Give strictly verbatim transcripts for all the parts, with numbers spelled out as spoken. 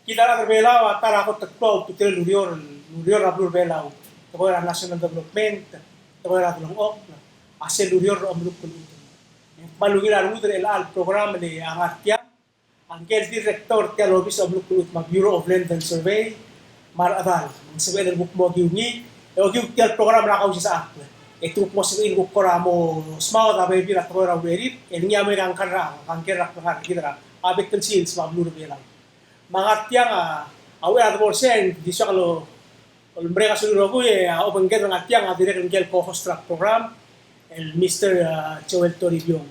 Kid a rechad er a Belau a ta er a kot el klou a ultutelel el ureor, el ureor er a beluu er a Belau. Tekoi er a national development, tekoi er a delengchokl, a sel ureor er a omeluk el chutem. E kmal ungil a rengud er chelecha el program el ngar tiang, a ngike el director er tia el obis er a omeluk el chutem, me a Bureau of Land and Survey, me a rechedal, me ng sebechel el kuk mo okiu ngii, e okiu tia el program er a Kausisechakl. E te kuk mo sebechir el kuk kora mo smaod a bebil er a tekoi er a urerir, el ngii a mo er a ngkar er a, ngkar er a, ngkar er a, a vacancies er a beluu er a Belau. Me a ngar tiang a, a uchei er a debo er sei, e ng di soak el, el merek a saul el rokui, e a obengked er a ngar tiang a dirrek el ngike el co-host er a program, el Mister, a, Joel Toribiong.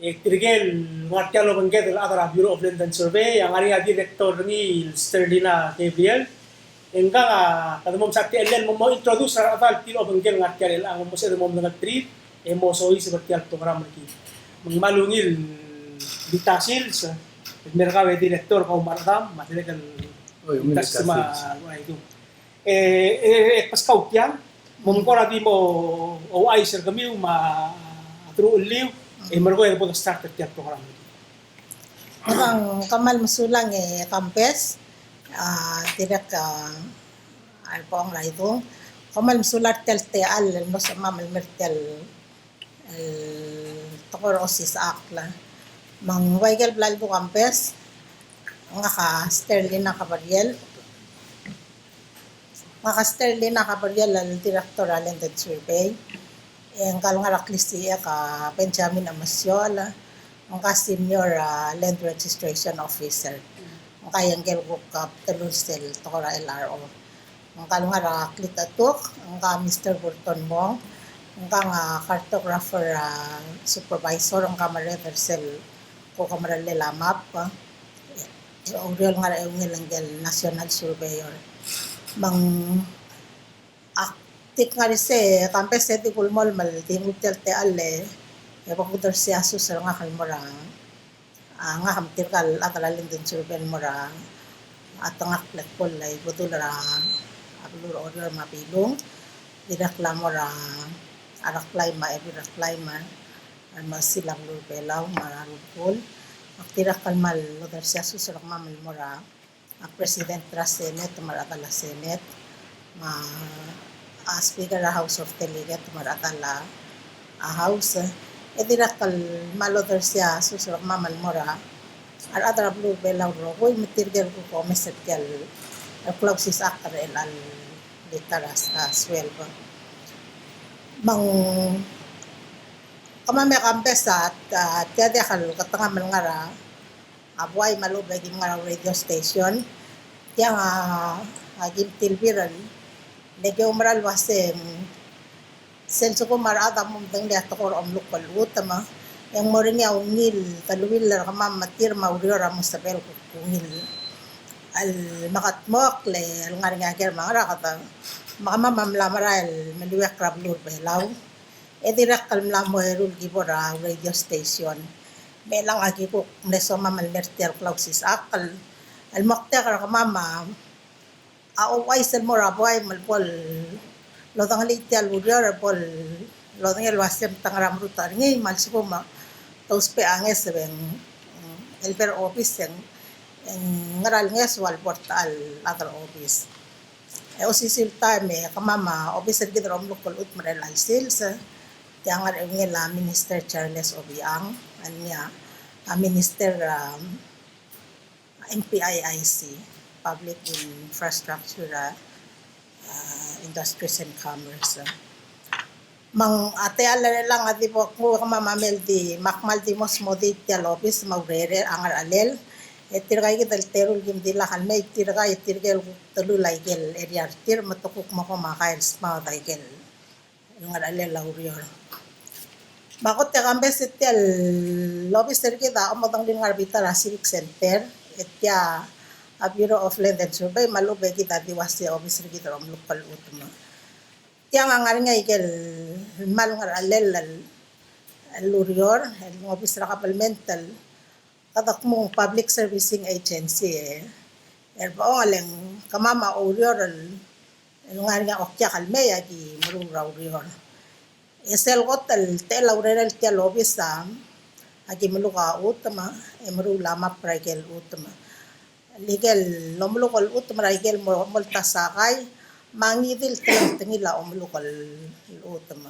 E tirke el ngar tiang el obengked el chad er a Bureau of Land and Survey, a ngar er ngii a director er ngii el Sterlina Gabriel, e ngkang a, kede mo msa techellel el mo, mo introduce er a rechedal tir el obengkel ngar tiang el, a, mo sebeched el mo medengelterir, e mo soiseb er tia el program er kid. Me ng kmal ungil el di ta sils, el mer kau e director, kau me a rechedam, me a dirrek el, oi, ungil el di ta sils, me a, ua, idu. E, e, e, beskau tiang, me ng kora di mo ouchais er kemiu me a truchelliu, e merekong e bo de start er tia el program. Ng kmal mesulang e Kambes, a, dirrek, a, a, Bong Raidung. Kmal mesulang er tia el techall el mlo sebechemam el mer tia el, el tekoi er a osisechakl. Me ng ua ikel bla ledu Kambes, ngak a Sterlina Gabriel. Ngak a Sterlina Gabriel el director er a Land and Survey. E ngka el ngar er a klisichek a Benjamin Amasiol, ngka senior, a, land registration officer. Ngka a ngike el kuk, a, bdelul sel tekoi er a L R O. Ngka el ngar er a klitechetuk, ngka Mister Burton Wong, ngka a cartographer, a, supervisor, ngka a merreder er sel kuk a merellel a map. E oureor el ngar er a eungel ngike el national surveyor. Me ng Ak di ngar er sei, Kambes, e di kulemolem el di nguu tia el techall e, e bo kudersii a sus er ngak el mo er a, a, ngak me tirka el chad er a Land and Survey el mo er a, a, tengakl el kbo el, a, ibedul er a, a, beluu er a Oreor me a Bilung, dirrek el mo er a, a, Reklai me a, Ebil Reklai me a, me a sel a beluu er a Belau me a rubekul. Ak dirrek el kmal odersii a sus er kemam el mo er a a President er a Senate me a rechedal a Senate, me a Speaker er a House of Delegate me a rechedal a House. E dirrek el kmal odersii a sus er kemam el mo er a rechad er a beluu er a Belau el rokui me tirke el kuk omes er tia el klausisechakl er chelecha el ta er a sueleb. Me ng kemam e Kambes a tia diak el ketengam el ngar er a a buai me a lechub e kim ngar er a radio station. Tiang a, a kim tilbir el, le ke oumera el uasei, sel lsekum a rechad a mo medengelii a tekoi er a omeluk el chutem, e ng mo er ngii a ungil deleuill er kemam me tir me a ureor a mo sebechel kuk ungil el mekedmokl el ngar er ngii a ker me a ngeraked, me kemam a mla merael el meliuekl er a beluu er a Belau. E dirrek el mla mo eru el keyboard er a radio station. Me chelechang a ki kuk mle somam el mer tia el klausisechakl el moktek er kemam a ouchais el mo er a buai me bo lodengelii tia el ureor, bo lodengei el uasei me te ngar er a merutech er ngii, me a lsekum te ousbech a ngeso e ng, el bo er a obis e ng, ngera el ngeso a lebo er a chad er a obis. E osisiu el taem e kemam a obis er kid er a omeluk el chutem er chelecha el sils, tia ngar er a eungel a Minister Charles Obichang, el ngii a, a Minister, um, M P I I C, Public Infrastructure, uh, uh, Industries and Commerce. Me ng a techall er chelechang a di bo knguu e kemam a mei el di, me ak kmal di mo smodii tia el obis me a urerel a ngerchelel. E tirka kid el teru el kim di lak el mei, tirka e tirke el kuk telul a ikel area er tir me te kuk mo kom a kai el smaod a ikel ngerchelel a ureor. Me a kot e Kambes e tia el obis er kid a omedengelii el ngar er a bita er a Civic Center, e tia a Bureau of Land and Survey me a lechub e kid a di uasei obis er kid er a omeluk el chutem. Tiang a ngar er ngii a ikel kmal ngerchelel el, el ureor, el obis er a kabelment el kede kmo ng Public Servicing Agency, e, er a bo ng le ng kemam a oureor el, el ngar er ngii a okiak el mei a ki meruul er a ureor. E sel kot el techall a urerel tia el obis a, a ki meluk a chutem, e meruul a map er a ikel chutem. el ikel omeluk el chutem er a ikel mo, moltasakai, me a ngii di el telengtengil a omeluk el chutem.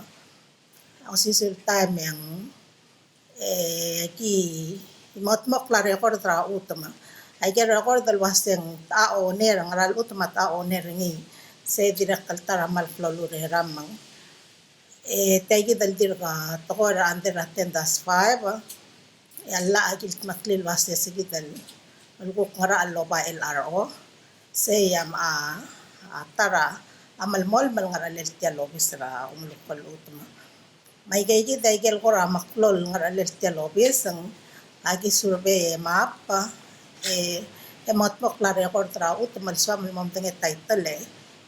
Osisiu el taem e ng, e, ki, mo, mo kora record er a chutem. Aike el record el uaseng a owner, ngera el chutem a owner er ngii. Se dirrek el ta er a kmal klou el ureram. E tia kid el dirk tekoi er a under a ten dash five, e a llach a kildmeklii el uase se kid el kuk ngerachel el oba L R O. Sei a, a, a ta er a melemolem el ngerachel tia el obis er a omeluk el chutem. Me aike kid a ikel kora meklou el ngerachel tia el obis, ng aki survey e map, e, e mo kora record er a chutem el soam el mo medengei a title, e,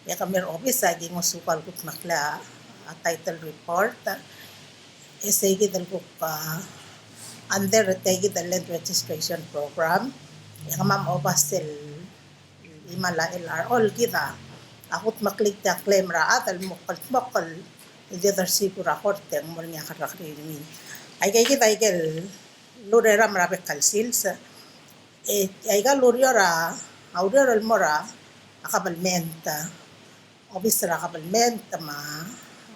e kemiu er a obis a ki ngosukau el kuk meklii a, a title report. E sei kid el kuk, a, under tia kid el land registration program, e kemam a oba sel chimal a L R O el kid a kudmeklii tia el claim er a chad el mo kldmokl el di odersii a kort e ng mo er ngii a kerrekeriil er ngii. Aike kid a ikel ureram er a bek el sils. E aika el ureor a, a ureor el mo er a kabelment, obis er a kabelment me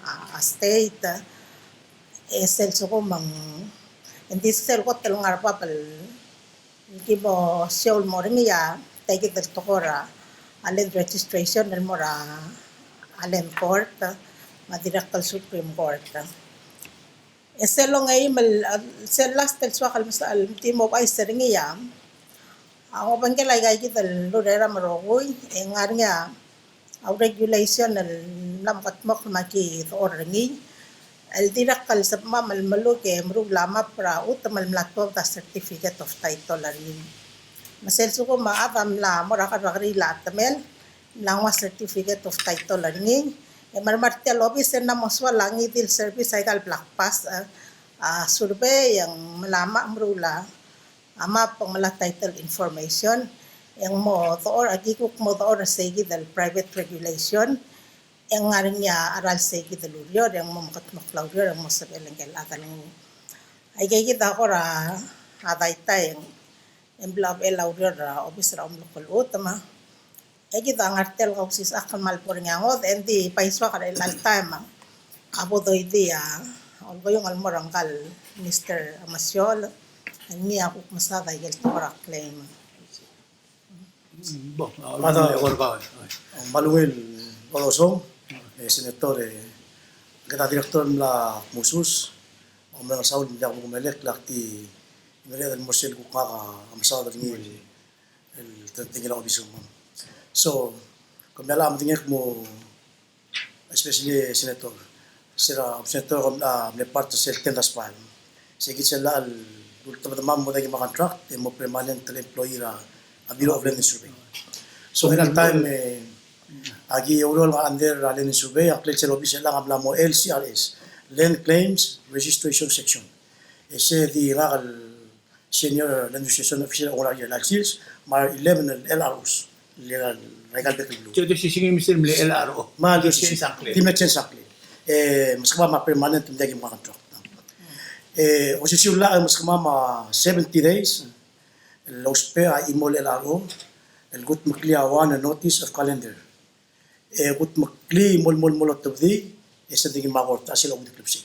a, a state, e sel lsekum ng, ng di sel kot el ngar er a bab el ki mo show el mo er ngii a, tia kid el tekoi er a, a land registration el mo er a, a land court, me a dirrek el Supreme Court. E sel ongeim el, sel last el soak el mesa, el di mo ouchais er ngii a, a obengkel aika kid el ureram el rokui, e ng ngar er ngii a, a regulation el mla mekedmokl me aki dechor er ngii, el dirrek el sebechemam el meluk e meruul a map er a chutem el mla tuobed a certificate of title er ngii. Me sel lsekum a chad a mla mo er a kerrekeriil a chetemel, mla nguu a certificate of title er ngii, e mermang er tia el obis e ng mla mo soal a ngii di el service aika el bla kbasech, a, a survey e ng mla mo meruul a a map me a title information, e ng mo dechor, aki kuk mo dechor er sei kid el private regulation, e ng ngar er ngii a cheral sei kid el ureor, e ng mo mekedmokl a ureor, e ng mo sebechel ngike el chad el nguu. Aike kid a kora, a daitai, e ng bla el ureor er a obis er a omeluk el chutem. E kid a ngar tia el kausisechakl el kmal bo er ngii a ngodech, e ng di bai soak er chelecha el taem a bo doidii a olkeiung el mo er ngka el Mister Mesiol, el ngii a kuk mesaod a ikel tekoi er a claim. Bo, a, Father, me a kora, me a ungil el osong, e, Senator, e, kede director el mla kmusus, a, me ng saul el diak bo kumelekl, ak di mereched el mo er sel kuk ngak a mesaod er ngii el, el tengtengil a obis er kemam. So, kemiu a medengei el kmo, especially Senator, se er a, Senator, kom, a, mle part er sel ten dash five. Se kid sel llach el ultebedemam el mo daki mo contract, e mo permanent el employee er a, a Bureau of Land and Survey. So, er a taem, e, aki oureor el ngar under er a Land and Survey, a ngklel sel obis er chelechang a mla mo L C R S, Land Claims Registration Section. E se di ngak el Senior Land Registration Officer el ongeru el sils, me a eleven el L R Os, el er a ikal bek el beluu. Di mle change a ngklel. E, meskemam a permanent me aki mo contract. E, osisiu el llach, e, meskemam a seventy days, el ousbech a chimo el L R O, el kudmeklii a one notice of calendar. E, kudmeklii mo, mo, mo otobedii, e, sending him a kort, a sel obengkel klebesei.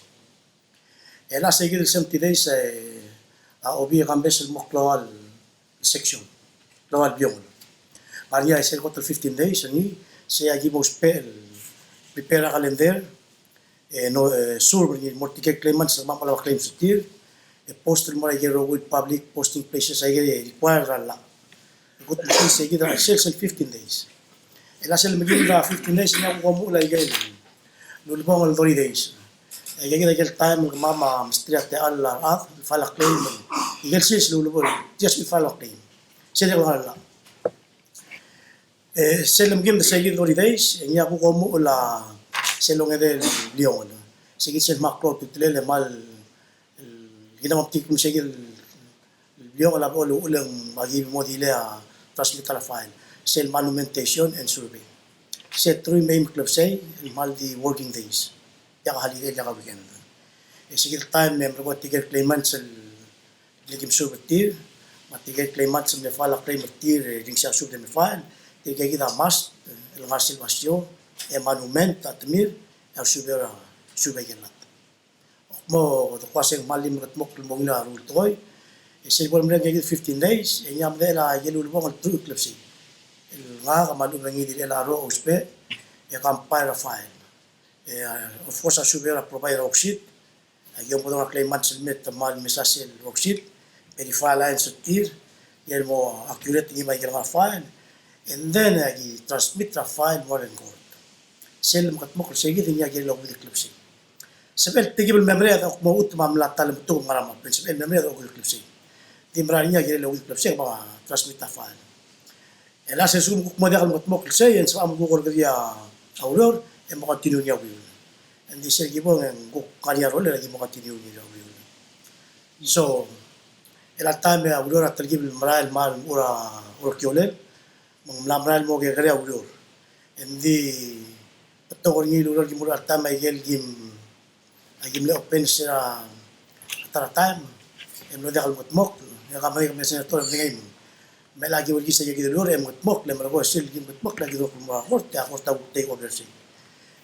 E le sei kid el seventy days, e, a obi e kambes el mo klou el section, klou el bliongel. Me a ngar er ngii a sel kot el fifteen days, e ngii, sei a ki mo ousbech el prepare a calendar, e, no, e, serve er ngii el mo er tirke el claimants el kmal mla claim er tir, e post el mo er a ikel rokui el public posting places a ikel required er a llach. E kudmeklii sei kid er a sel, sel fifteen days. E le sel mekim er a fifteen days, e ng kuk omuchel a ikel ulebongel el thirty days. E aike kid a ikel taem el kemam a mesterir a techall el chad el file a claim. Ikel sils el ulebongel, tia el file a claim. Sel ngar er a llach. E, sel lemekim er sei kid el thirty days, e ngii a kuk omuchel a sel ongedei el bliongel. Sei kid sel kmal klou a ultutelel e kmal, el, kid a mo metik el kmo sei kid el bliongel a bo el uchul e ng aki mo delay a transmit a file. Sel monumentation and survey. Se teruich me a eim el klebesei, el kmal di working days. Diak a holiday, diak a weekend. E sei kid el taem e merekong tirke el claimants el di kim serve er tir, Me tirke el claimants el mle file a claim er tir, e ringsiasubed el mle file, tirke kid a must el ngar sel basio, e monument a temir, e a subeor a subed er a llach. Kmo de kmo a se ng kmal di mekedmokl el mo ungil a rultekoi, e sel bo lemerek ngii kid el fifteen days, e ngii a medechel a ikel ulebongel el truich el klebesei el ngak me a lechub er ngii di el L R O a ousbech, e compile er a file. E, of course, a subeor a provide er a worksheet. Aki omekedong a claimants el mei e te kmal mesa sel worksheet, verify alliance er tir, e el mo accurate ngii me a ikel ngar er a file, and then aki transmit er a file el mo er a court. Sel lemekedmokl er sei kid e ngii a kirel a okeuid el klebesei. Sebechel el tekib el memory a kuk mo chutem a mla ta el lemetuk el ngar er a map, sebechel el memory a okeuid el klebesei. Di mera er ngii a kirel a okeuid el klebesei me a transmit a file. E a sel lsekum kuk mo diak el mekedmokl er sei, e ng sebecham kuk orrekedii a ureor, e mo continue ngii a uriul. Ng di sel kibong e ng kuk ngar er ngii a rolel e aki mo continue ngii a uriul. So, el a taem e a ureor a telkib el merael el mla er a ureor el kiolel, me ng mla merael el mo kekerei a ureor. Ng di betok er ngii el ureor el kim meruul er a taem a ikel kim Aki mle open er a ta er a taem, e mlo diak el mekedmokl, e ka mle senator e mle ngii me a ki ua ki sei kid el ureor e mekedmokl, e merekong e sel ki mekedmokl a ki dirrek el mo er a kort, e a kort a kuk take over er sei.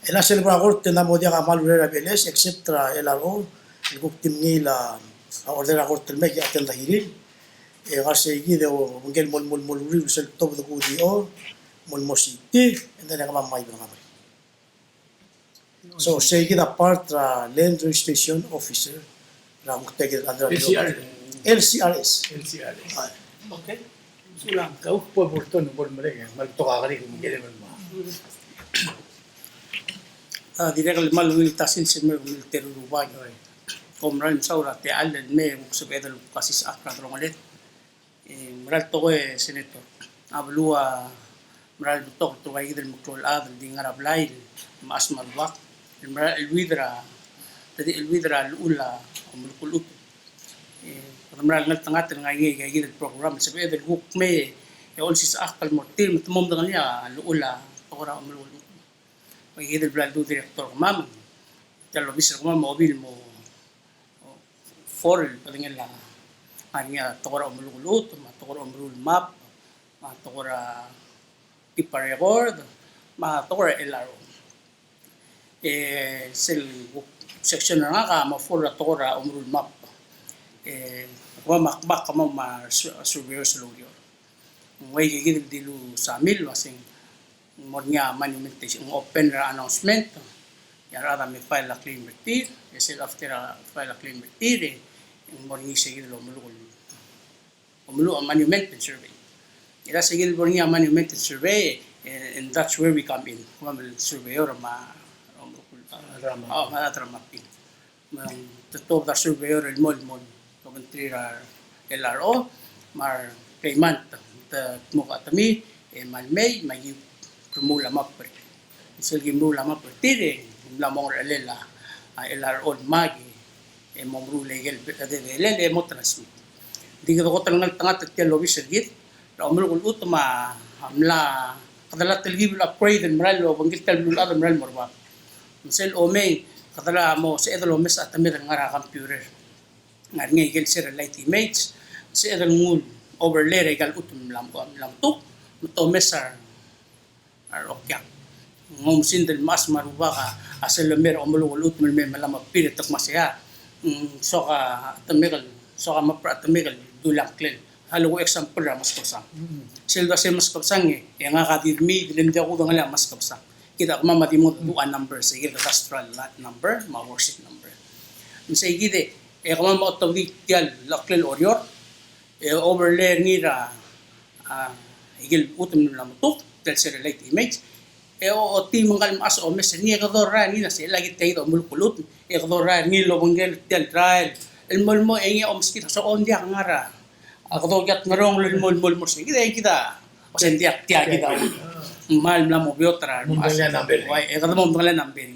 E a sel bo er a kort e ng mo diak a kmal urerel a B L S, except er a L R O, el kuk di mengiil a order er a kort el mei e ki attend a hearing, e ngar sei kid e obengkel mo, mo, mo uriul sel tobed el kuk di o, mo, mo siti, and then e kemam a mei me a ngar. So, sei kid a part er a Land Registration Officer er a kuk tia kid el under L C R S. L C R S. L C R S. Okay. Sulang, kau bo el bo er a ton, bo el merek, me a betok a kerik me ng kirel el mei. A, dirrek el kmal ungil el ta sils el mei, ungil el teru el rubak. Kom kmal mesaul er a techall el mei, kuk sebeched el kuk assist er a delongeled. E, mera el tekoi, Senator. A beluu a mera el betok el tekoi kid el meklou el chad el di ngar er a blai el mechas me a rubak el mera el cheleuid er a, te di cheleuid er a llechul a omeluk el chutem. E, kede mera el ngeltengat el ngar er ngii aika kid el program el sebeched el kuk mei e olsisechakl el mo er tir me te mo medengelii a llechul a tekoi er a omeluk el chutem. Aika kid el bla ledu a director er kemam, tia el obis er kemam a obi el mo four el bedengel a, ngar er ngii a tekoi er a omeluk el chutem, me a tekoi er a omeruul el map, me a tekoi er a keep a record, me a tekoi er a L R O. E sel section er ngak a mo four er a tekoi er a omeruul el map. E kemam a, kemam a sur-, surveyors el oureor. Ng ua aika kid el dilu Samil, el uasei ng mo er ngii a monument, ng open er a announcement, e a rechad a me file a claim er tir, e sel after a file a claim er tir, e ng mo er ngii sei kid el omeluk el, omeluk a monument and survey. E a sei kid el bo er ngii a monument and survey, e, and that's where we come in. Kemam el surveyor me a, omeluk el, oh, me a rechad er a mapping. Me te tuobed a surveyor el mo, el mo, el obengterir a L R O, me a re claimant, te dmu a ketemir, e kmal mei, me aki remuul a map er tir. Sel ki remuul a map er tir, e ng mla mo ngerchelel a, a L R O el mei, e mo meruul a ikel, e, teletelel, e mo transmit. Ng di kede kot el ngeltengat er tia el obis er kid, er a omeluk el chutem a mla, kede mla telkib el upgrade el merael el obengkel tia el beluulechad el merael el mo er bab. Me sel omei, kede mla mo sebeched el omes a temed el ngar er a computer. Ngar er ngii a ikel satellite image, sebeched el nguu el overlay er aika el chutem el mla, mla metuk, me te omes a a rokiak. Ng oumesingd el mechas me a rubak a sel lemei er a omeluk el chutem el mei me a mla mo pir e te kmo sei a, mm, soak a temek el, soak a map er a temek el dulii a ngklel. A leko example er a meskebesang. Sel dua sei meskebesang e, e ngak a di dmii, di le ng diak kudengelii a meskebesang. Kid a kemam a di mo dmu a number, se kid a cadastral lot number, me a worksheet number. Me sei kid e, e kemam a otobedii tia el ngklel Oreor, e overlay er ngii er a, a, ikel chutem el mla metuk, tia el satellite image, e o, ochotii me ngka el mechas a omes er ngii e kede orrael er ngii el uasei, e le kid tia kid a omeluk el chutem, e kede orrael er ngii el obengkel tia el rael, el mo, el mo, e ngii a omeskid el uasei, o ng diak ngar er a, a kede okiat ngerongel el mo, el mo, el mo er sei kid, e kid a, uasei ng diak tia kid a, kmal mla mo beot er a, mo medengelii a number. Uai, e kede mo medengelii a number.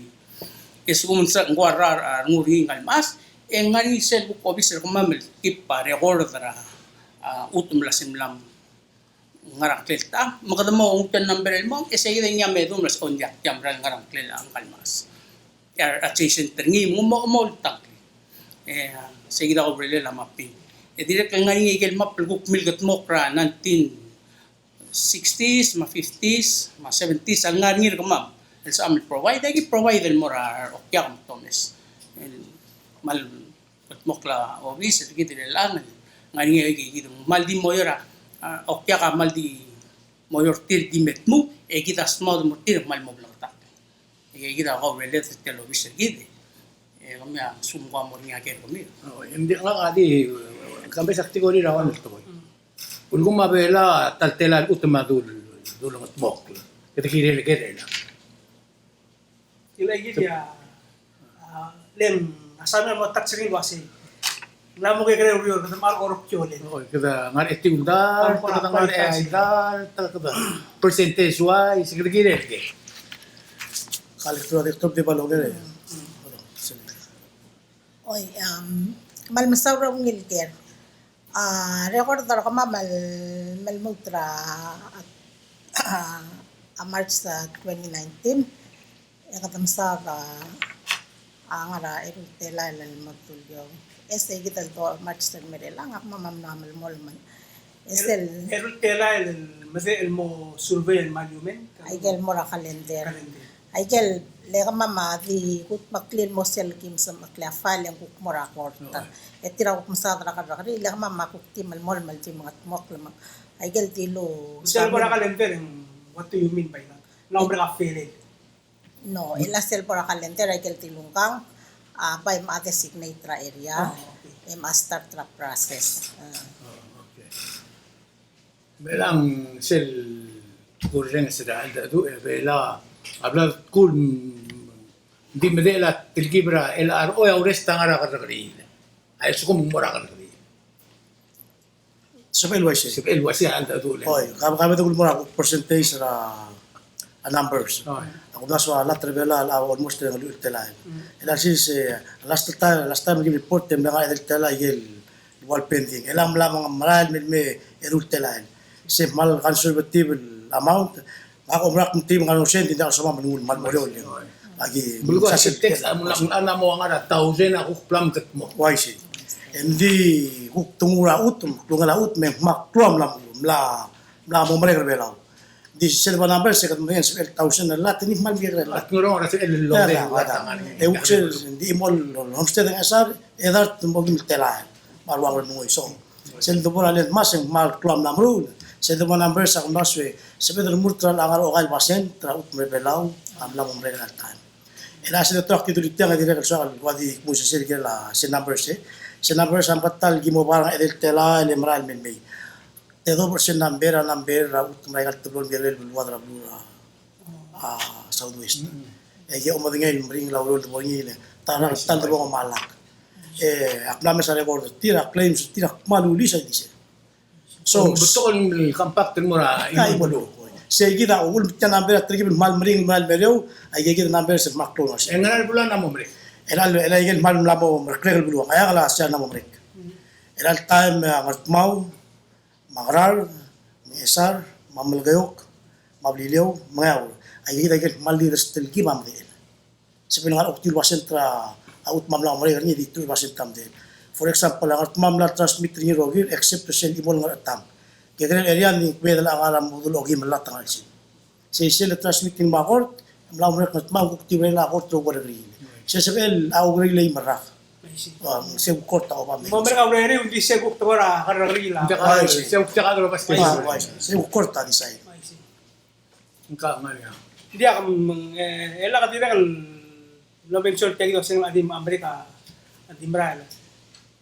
E sekum ng sa, ng ko er a, a, rengul er ngii ngka el mechas, e ng ngar er ngii sel kuk obis er kemam el keep a record er a, a, chutem el uasei mla ngar er a ngklel ta, me kede mo nguu tia el number el mong, e sei kid e ngii a me dmu el uasei, o ng diak, tia mera el ngar er a ngklel a ngka el mechas. E a, adjacent er ngii, mo, mo, mo oltak. E, sei kid a overlay a mapping. E dirrek el ngar er ngii a ikel map el kuk milkedmokl er a nineteen sixties, me a fifties, me a seventies, a ngar er ngii er kemam el sebecham el provide, e ki provide el mo er a Okiak me a Tomes. El kmal kedmokl a obis er kid er chelechang, ngar er ngii a ikid, kmal di mo er a, a, Okiak a kmal di mo er tir di me tmuu, e kid a smaod mo er tir, kmal mo bleketakl. E kid a kau relate er tia el obis er kid. E kemiu a sum kau mo er ngii a ker kemiu. O, e ng di ngak a di, e, kambes a ktik er a one el tekoi. Ulekum a Belau a ta el telael el chutem a dul, dul ngetmokl. Kede kirel ker er chelechang. Kid a ikid a, a, leng, a summer mo tax er ngii el uasei. Ng mla mo kekerei el ureor, kede mla er a orokiolen. O, kede ngar er a etiu el dart, kede ngar er a eai el dart, kede percentage wise, kede kirel ker. Kal director, director di balo ker. Oi, um, kmal mesaul er a ungil ker. A, record er kemam el, me lmuut er a, a, a March, a, twenty nineteen. E kede mesaod a, a ngar er a eru el telael el mo dul eou. E sei kid el do March el mei er chelechang, a kemam a mla melemolem. E sel eru el telael el medechel el mo survey el monument. Aikel mo er a calendar. Calendar. Aikel, le kemam a di kutmeklii el mo sel kim sebechekl a file e ng kuk mo er a court. E tir a kuk mesaod er a kerrekeriil, le kemam a kuk di melemolem el di mengetmokl me ng aikel dilu. Sel mo er a calendar, what do you mean by that? Ng mla mo er a file. No, e le sel bo er a calendar a ikel di lungkang, a, bai me a designate er a area, e me a start er a process. A. O, okay. Me ng sel kurrenges er a cheldecheduch, e Belau a bla kuk di medechel a telkib er a L R O e a urrest a ngar er a kerrekeriil. A lsekum ng mo er a kerrekeriil. Sebechel uaisei. Sebechel uaisei a cheldecheduch. Oi, ka, ka me de kuk mo er a percentage er a, a numbers. Oi. Ak omdasu a lat er a Belau a almost er a ngelekek el telael. Mm. E le sel, e, last time, last time ki report e mle ngar er a edei el telael a ikel ua el pending. E le ng mla mo merael el mei el eru el telael. Se kmal conservative el amount. Ngak a omerak me ng teim ngar er a uaisei, ng di diak lsoam el nguu el kmal mo er eou el. Aki, belkul a sel tax a mo ngar er a thousand a kuk bla mkedmokl. Uaisei. Engdi kuk tenguu er a chutem, klungel a chutem, me ng kmal klou a mla, mla, mla mo merek er a Belau. Di sel bo number, se kede medengei el thousand el lat, e ng kmal mekekerei el lat. Ak ngerong er a sel el lo. E kuk sel, di mo el homestead er a Ngchesar, e dart mo kim el telael. Me a ruang el rengui so. Sel debo er a landmass e ng kmal klou a mla meruul. Sel debo number se a kumdasu e sebeched el remurt er a ngar er a okai el basent er a chutem er a Belau a mla mo merek er a taem. E le sel dotak ki dulu tiang e dirrek el soak el ua di kmo se sel kirel a sel number se. Sel number se a meketang el ki mo bar a edei el telael e merael el mei. Te dobech sel number a number er a chutem er a ikal teblo el mekekerei el beluad er a beluu er a a Southwest. Mm. E aki omedengei el meringel a ureor el debo er ngii el ta er a tal debo ng omalak. E ak mla mesa record er tir, a claims er tir a kmal ulis a di se. So, betok el compact el mo er a, ai, mo. Se kid a uchul me tia number a telkib el kmal meringel el merael el mei er eou, aike kid a number se kmal klou el uaisei. E ngera el beluad a mla mo merek? E le, e le aike el kmal mla mo merek el beluad, a Ngcheangel a se a mla mo merek. E le a taem e a Ngardmau, me a Ngaraard, me a Ngchesar, me a Melekeok, me a Beliliou, me a Ngeaur. Aike kid a ikel kmal di rest el ki me a medechel. Sebechel ngar er a okti el basent er a chutem a mla mo merek er ngii e di teruich el basent a medechel. For example, a Ngardmau a mla transmit er ngii el rokir, except er sel chimo el ngar er a Chetang. Kekerei el area ng di kbedel a ngar er a model okim el lat a ngar er a chelsel. Sei sel transmitting me a court, mla mo merek er a Ngardmau, kuk di merek er a court el oureor er ngii. Se sebechel a oureor el eim el rak. I see. Um, se kuk court a oba me. Mo merek a ureor, di se kuk tekoi er a kerrekeriil a. I see. Se kuk tekoi er a kerrekeriil a. I see. Se kuk court a decide. I see. Ng ka ngar er ngii a. Diak, mm, e, e le kede dirrek el mlo mention er tia kid el uasei ng di merek a, di merael.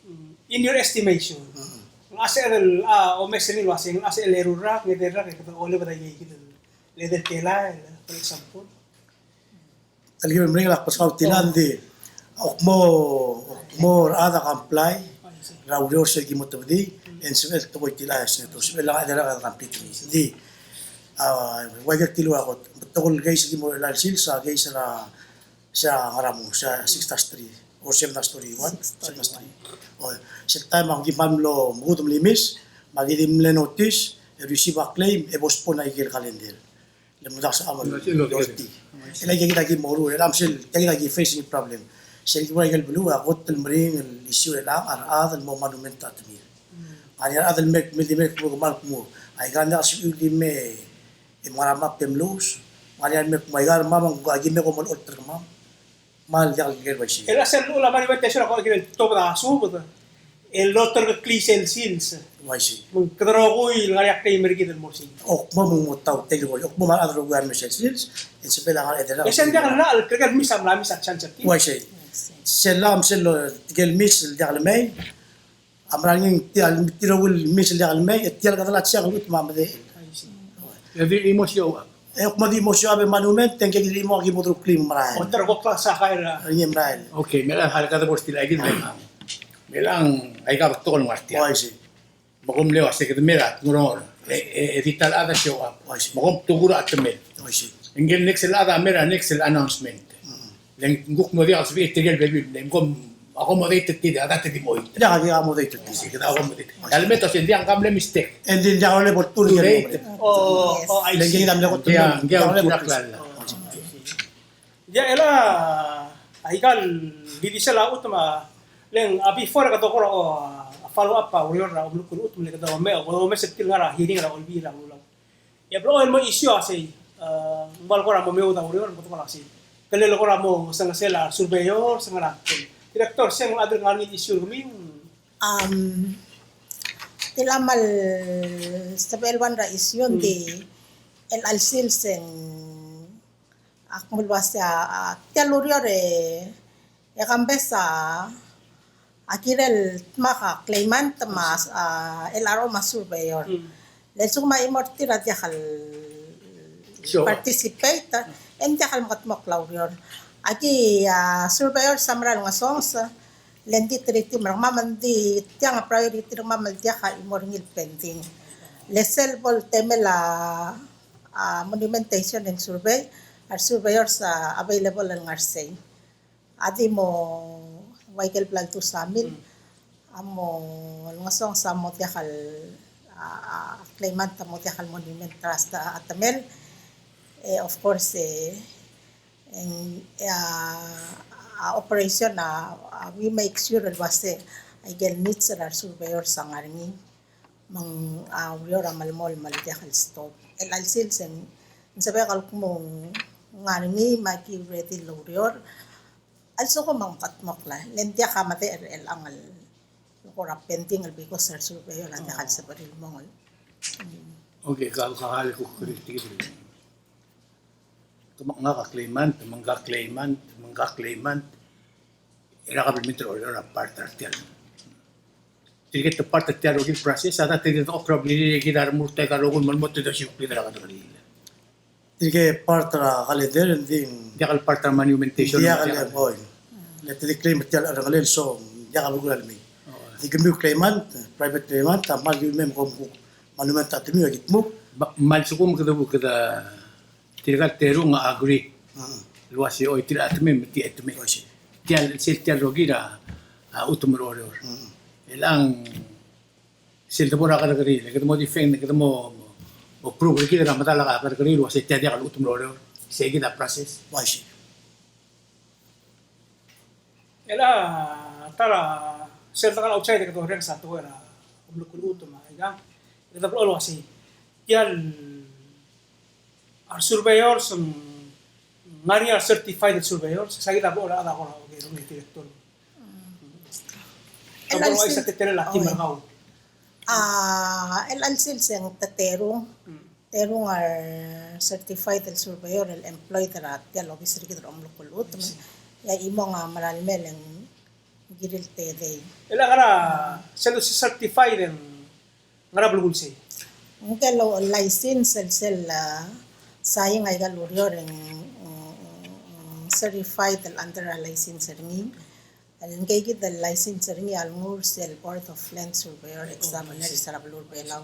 Mm, in your estimation, mm, ng sebeched el, a, omes er ngii el uasei, ng sebeched el eru el rak, ng edei el rak, e kede olab a ikid el edei el telael, for example. Telkib el meringel a kbeskau tiang, ng di, a kmo, a kmo a rechad a comply er a ureor sel ki mo tebedii, e ng sebechel el tekoi tiang, e ng sebechel el ngar er a edei el rak e de complete. Ng di, a, ua ikel tiluu a kot, betok el case el ki mo er a chelecha el sils, a case er a, se er a Ngaramu, se er a six dash three, or seven dash three, what? Seven dash three. O, sel taem a ki kmal mlo mekudem el imis, me aki di mle notice, e receive a claim, e postpone a ikel calendar. Le mdak se a mle. E le aike kid a ki moruul, e le a sel, aike kid a ki facing problem. Sel ki bo er a ikel beluu, a kot el meringel el issue er chelechang, a rechad el mo monument er a temir. Ngar er ngii a rechad el me, me di me kmo kmal kmo, aika el diak el sebechiu el di me, e mngar er a map e mluus. Ngar er ngii a me kmo aika el map a ngka a ki me kom olecholt er kemam. Kmal diak el kirel uaisei. El a sel llechul a monumentation a ko kirel tobed a subed el olterekeklii sel sils. Uaisei. Me ng kede rokui el ngar er ngii a claim er kid el mo er sei. Ak mo, me ng mo taut el ko, ak mo me a rechad el rokui a mei sel sils, e ng sebechel a ngar er a edei el. E sel diak el llach el, tirke el mis a mla mis a chance er tir. Uaisei. Sel llach me sel, tirke el mis el diak lemei, a mera ngii, tia el, tirke el mis el diak lemei, e tia el kede lak siak el chutem a medechel. E di chimo sioab. E ak mo di chimo sioab e monument, e ngke kid el chimo a ki mo deruklii el merael. Oter ko klasa kaira. Ngii el merael. Okay, me a kede bo er tia el aika el mei. Me a aika a betok el ngar tia. Uaisei. Me kom mle uase kede mei er a ngerongor. E, e, e di ta el chad a sioab. Uaisei. Me kom tukur a chetemel. Uaisei. Ngike el next el chad a mei er a next el announcement. Mm. Le ng kuk mo diak el sebechir tirke el bebil, le ng kom accommodate er tir, a data di mo oit. Diak, diak accommodate er tir. Sei, kede accommodate. A le me to sei, diak, ng mle mistake. E ng di diak le bo el too late. O, o, I see. Le ng di diak mle bo el too late. Diak, diak, diak, diak. Diak, el a, aika el di di sel a chutem a, le ng a before kede kora, o, a follow up a ureor er a omelekoi el chutem, le kede omes, omes er tir el ngar er a hearing er a Olbiil er a Kelulau. E a blechoel el mo issue a sei, e, ng kmal kora mo meoud a ureor, ng kora sei. Kele kora mo sengesel a surveyor, se ngar er a, Director, se ng a dirk ngar er ngii el issue er kemiu? Am, tia el kmal sebechel el one er a issue, mm, ng di el chelsel se ng ak mo el uase a, a, tia el ureor e e kambes a, a kirel dmak a claimant me a, a, el a rechom a surveyor. Mm. Le lsekum a chimo er tir a diak el participate, e ng diak el mekedmokl a ureor. Aki a surveyor a mera el ngesonges, le ng di treat er kemam, me ng di tiang a priority er kemam el diak a chimo er ngii el pending. Le sel bo el temel a, a monumentation and survey, a resurveyor a available el ngar er sei. A di mo, ua ikel bla ldu Samil, mm, a mo, el ngesonges a mo diak el, a, a, claimant a mo diak el monument trust a, a temel. E, of course, e, e ng, a, a operation a, a, we make sure el uase, a ikel needs er a resurveyor a ngar er ngii. Me ng, a, ureor a melemolem el diak el stop. El chelsel se ng sebechek el kmo ng ngar er ngii me aki ready el oureor. A lsekum ng mekedmokl a, le ng diak a medechel er chelechang el kora pending el because a resurveyor a diak el sebechir el mong el. Okay, ka, ka, ka le kuk kritik. Ke ngak a claimant, me ngak a claimant, me ngak a claimant. Er a kabelment er a Oreor a part er tia el. Tirke el part er tia el rokui el process, a data e di dechor er a blirir e kid a remurt e aika el rokui el mo, mo te dosiukid er a kerrekeriil. Tirke el part er a calendar, ng di. Diak el part er a monumentation. Diak el, oi. Le te di claim er tia el cherrengelel, so, diak a belkul a lemei. Di kemiu claimant, private claimant, a kmal di mei me kom kuk monument a temiu, a ki dmuk. Me a lsekum kede, kede tirka el terung a agree. Mm. El uase, oi, tir a chetemem, me tir a chetemem. Oi, sei. Tia el, sel tia el rokir a, a chutem er a Oreor. Mm. Chelechang, sel debo er a kerrekeriil, kede mo defend, kede mo, mo prove er kid er a medal a kerrekeriil el uase tia diak el chutem er a Oreor. Sei kid a process. Oi, sei. El a, ta er a, sel ta er a outside e kede orrenges a tekoi er a omelekoi el chutem, aika. Kede blechoel el uasei. Tia el, a resurveyors, ng ngar er ngii a recertified el surveyors, se kid a blechoel el chad a kora, okay, okay, director. El a lsel, a teterel a team er kau. A, el a lsel se ng te terung. Mm. Terung a recertified el surveyor el employed er a tia el obis er kid er a omelekoi el chutem. Sei. E a chimong a mera el mei e ng kirir el tedei. El a ngera sel certified e ng ngera belkul sei? Ngike el license el sel, a, sain aika el ureor e ng, mm, mm, certified el under a license er ngii. El ngike kid el license er ngii a lenguu er sel Board of Land Surveyor Examiners er a beluu er a Belau.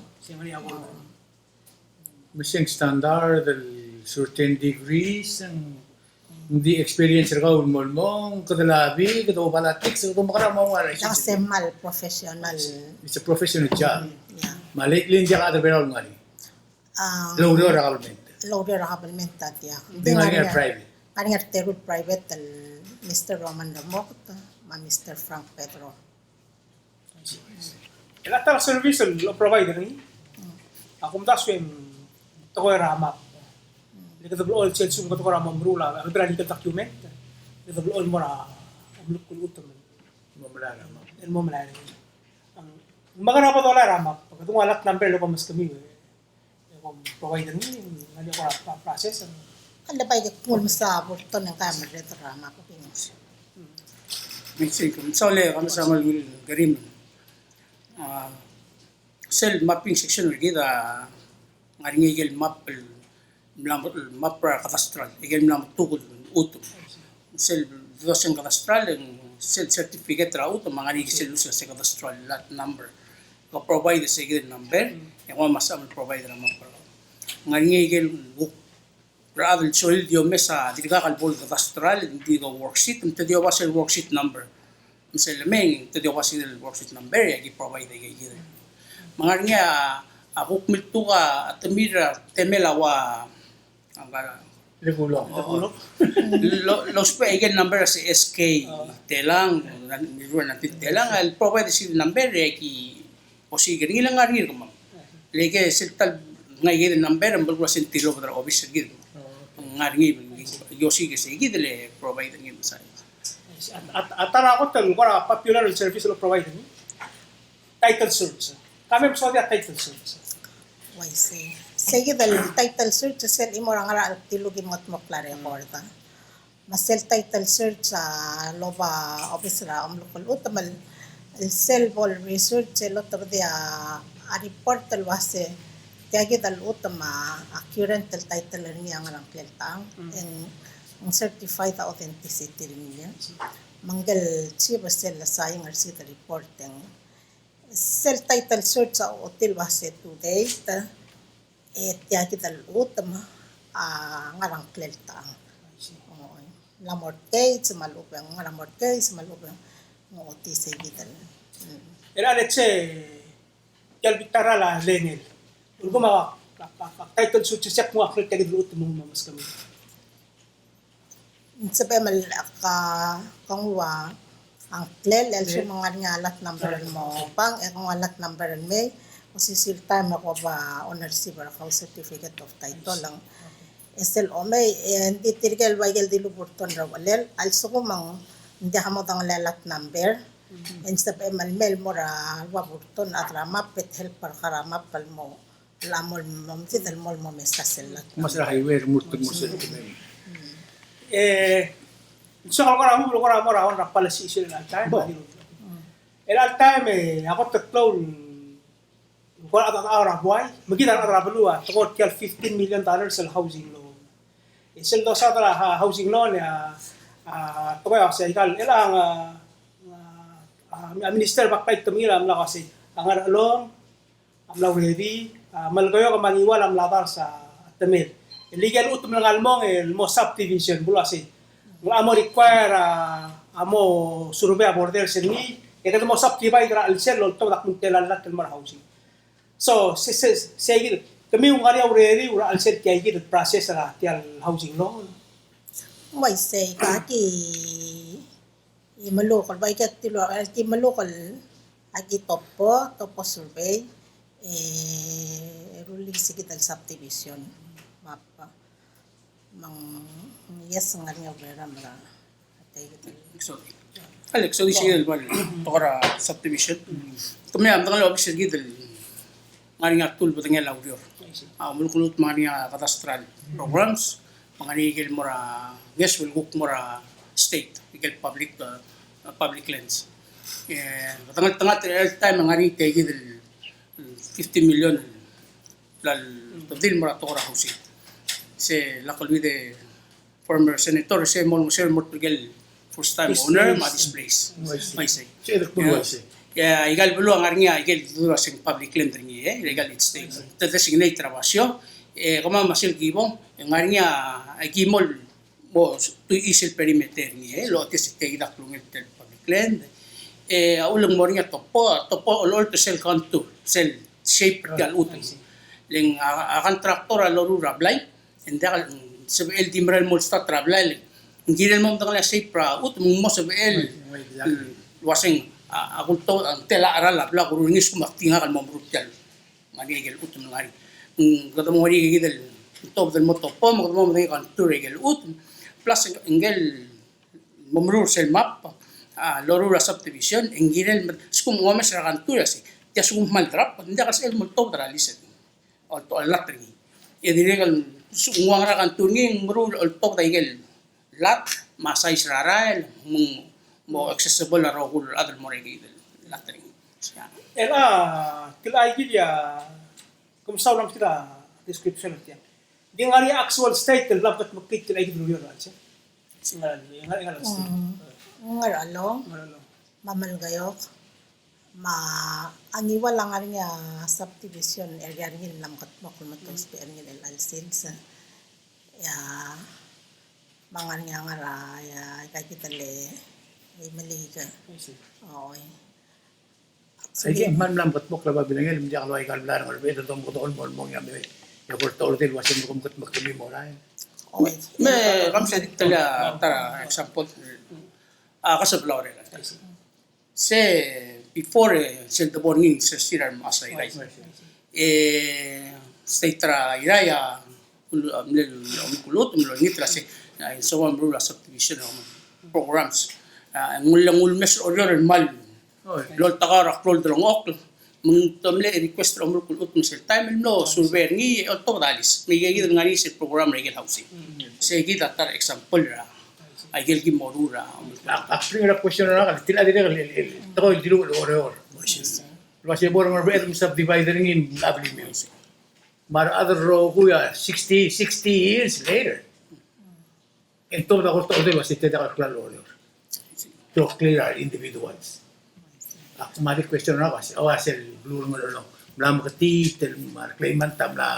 Me se ng standard el certain degrees, ng di experience er kau el mo, el mo, kede labi, kede obalatiks, kede omekerang, mo ua license. Ng se kmal professional. It's a professional job. Mm, yeah. Me a le, le ng diak a chad er a Belau el ngar er ngii. A, el oureor er a government. El oureor er a government a diak. Ng di ngar er ngii a private. Ngar er ngii a reteru el private el Mister Roman Remoket, me a Mister Frank Pedro. Oi, sei. El ta er a service el provide er ngii a kumdasu e ng tekoi er a map. Le kede blechoel sel sum, kede kora mo meruul a, a bebil er a legal document. Le kede blechoel mo er a omluk el chutem el mo melai er ngii. Ng mekera bo dolai er a map, kede nguu a lot number el ko meskemiu e kom provide er ngii, ng ngar er ngii a kora process. Ng le bai ke kuk mesa bo el ton e ng kmal merreder er a map. Mesulang, mesulang e kmal mesulang el Uriul Kerim. A, sel mapping section er kid a ngar er ngii a ikel map el mla mo, map er a cadastral, ikel mla mo tuk el chutem. Sel doseng cadastral, e ng sel certificate er a chutem a ngar er ngii sel doseng cadastral lot number. Ke provide se kid el number, e ng mla mo provide er a map er a. Ngar er ngii ikel kuk er a chad el sorir el di omes a dirkak el bo el cadastral, ng di ko worksheet, ng te di oba sel worksheet number. Me sel lemei, te di oba sel worksheet number, e aki provide e kid. Me ngar er ngii a, a kuk miltuk a temir a temel a ua, a ngar er a, regulo. O, lo, lousbech a ikel number a se S K, telang, nineteen telang, el provide sel number, e aki osiik er ngii le ngar er ngii er kemam. Le ke sel tal ngar er ngii el number, me bo el kora sel tilobed er a obis er kid. Ngar er ngii, e osiik e se kid el provide er ngii el mesa. A, a, a ta er a kot el kora popular el service el provide er ngii. Title search. Ka mei me sodia title search. Uaisei. Se kid el title search, sel chimo er a ngar er a chelsel el ki mo kldmokl a record. Me sel title search a loba obis er a omluk el chutem el sel bo el research el otobedii a report el uase tia kid el chutem a current el title er ngii a ngar er a ngklel tang, e ng certified a authenticity er ngii. Me ngike el chief a sel sain er se kid el report e ng sel title search a ochotii el uase to date, e tia kid el chutem a ngar er a ngklel tang. Ng mla mortgage me a lechub e ng ngar er a mortgage me a lechub e ng ochotii se kid el. Mm. Er a let's say, tia el bita er a lengel. Ulekum a, a, a, a title search se ak mo nguu a ngklel tia kid el chutem me ng mo meskemiu. Ng sebechem el ka, ka nguu a ngklel, el sel mo ngar er ngii a lot number el mo bank, e ka nguu a lot number el mei, osisiu el taem e ko oba ownership er kau certificate of title, e ng sel omei, e ng di tirke el bai ikel dilu bo el ton er a uchelel, a lsekum ng diak a mo dengelii a lot number, e ng sebechem el mei el mo er a ua bo el ton a chad er a map, e te help er kau er a map el mo el mo, mo mesa sel lot. Mo mesa er a highway, mo er a, mo mesa er a highway. E, so, kora mo, kora mo er a, on er a policy issue er a chelecha el taem. Bo. Er a chelecha el taem, e, a kot el klou el, kora a, a, a, er a buai, me kid a rechad er a beluu a tekoi er tia el fifteen million dollars el housing loan. E sel dosaod er a, a, housing loan, e, a, a, tekoi a se ikal, el a, a, a, a, Minister Bakbaitemiil a mla uasei, a Ngarchelong a mla uredi, a, Melekeok me a Ngiwal a mla dars a temel. E le ikel chutem el ngar el mong el mo subdivision, bo el uasei. Ng locha mo require a, a mo survey a borders er ngii, e kede mo subdivide er a chelsel el oltobed a kmung tela el lat el mo er a housing. So, se, se, se, kemiu ng ngar er ngii a ureriu er a chelsel tia kid el process er a tia el housing loan? Uaisei, ka ki melukl, bai ke tilu, ki melukl, aki topo, topo survey, e rullii se kid el subdivision map. Me ng, yes, ng ngar er ngii a urerem er a, a tia kid el. Sorry. Alex, sorry, se el bo el tekoi er a subdivision. Kemiu a medengei el obis er kid el ngar er ngii a tool el bedengel a ureor. A, omluk el chutem a ngar er ngii a cadastral programs, me ng ngar er ngii ikel mo er a, yes, el kuk mo er a state, ikel public, uh, public lands. E, bedengeltengat er a chelecha el taem e ng ngar er ngii tia kid el fifty million el bla el tobedii el mo er a tekoi er a housing. Se lak el ua de former senator, se mo, se mo er tirke el first time owner, me a displace. Uaisei. Uaisei. Ia, ikal beluu a ngar er ngii a ikel dua se ng public land er ngii, e, ikal state. Te designate er a basio, e, kemam a sel kibong, e ngar er ngii a, a ki mo el mo tuiis el perimeter er ngii, e, el ochotii se tia kid a klungel el public land. E, a uchul e ng mo er ngii a topo, topo olecholt er sel contour, sel shape er tia el chutem. Le ng a, a contractor a loruul er a blai, e ng diak, sebechel di mera el mo start er a blai, le ng kirel mo medengelii a shape er a chutem, ng mo sebechel, el uaseng, A, a kultobed a, ng tela cheral a bla kuruul er ngii, a lsekum ak di ngak el mo meruul tia el ngar er ngii a ikel chutem el ngar er ngii. Mm, kede mo ngar er ngii a ikel, kede mo tobed el mo topom, kede mo medengei a contour er a ikel chutem. Plus, ng ikel mo meruul er sel map, a, loruul a subdivision, e ng kirel, a lsekum ng omes er a contour, a sei, tia a lsekum ng kmal draft, ng diak el sebechel el mo tobed er a lease. Oltobed a lat er ngii. E dirrek el, ng ua ngera a contour er ngii, ng meruul el oltobed a ikel lat, me a size er a rael, me ng mo accessible a rokui el chad el mo er a ikel lat er ngii. Ia. El a, tia el aikid a, kom saul a meskid a description er tiang. Di ngar er ngii a actual state el bla mekedmokl er tia el aikid el ureor er a chelsel. Ngar er a, ngar er a state. Mm. Ngar er a Ngerchelong. Ngar er a Ngerchelong. Me a Melekeok. Me a Ngiwal a ngar er ngii a subdivision area er ngii el mla mekedmokl el mo ousbech er ngii er chelecha el sils. Ia, me a ngar er ngii a ngar er a, ia, ika kid el Imeliik. I see. Oi. Aike el kmal mla mekedmokl a babilengel, me ng diak el ua ika el bla er a Ngerbeched el domekedechol el mo, el mo ngii a me, ia, ko er a techellel el ua se me kom mekedmokl kemiu el mo er a. Oi. Me, kom se di tela, ta er a example. A, Kaseblau er a. I see. Se before, e, sel debo er ngii, se sel er a mechas a Irrai. E, state er a Irrai a, ul-, a, mle, mle, mle, mle, mle, mle, mle, a, ng soam el meruul a subdivision, a, programs. A, ng ul-, ng ulemes er a Oreor el kmal loltak er a klou el delengchokl. Me te mle request er a omeruul el chutem sel taem el mlo survey er ngii, e oltobed a lease. Me aike kid el ngar er ngii sel program er a ikel housing. Se kid a ta er a example er a, a ikel ki meruul er a. Ak, ak bring er a question er a, tia el dirrek el, el, el, tekoi el dilu el Oreor. El ua se bo er a Ngerbeched me subdivide er ngii el mla blim. Me a rechad el rokui a sixty, sixty years later. E ng tobed a kora techellel el ua se te diak el klalo er a Oreor. To clear our individuals. Ak kmal di question er a ua se, ua sel beluu er a Ngerchelong. Mla meketiit el mla claimant a mla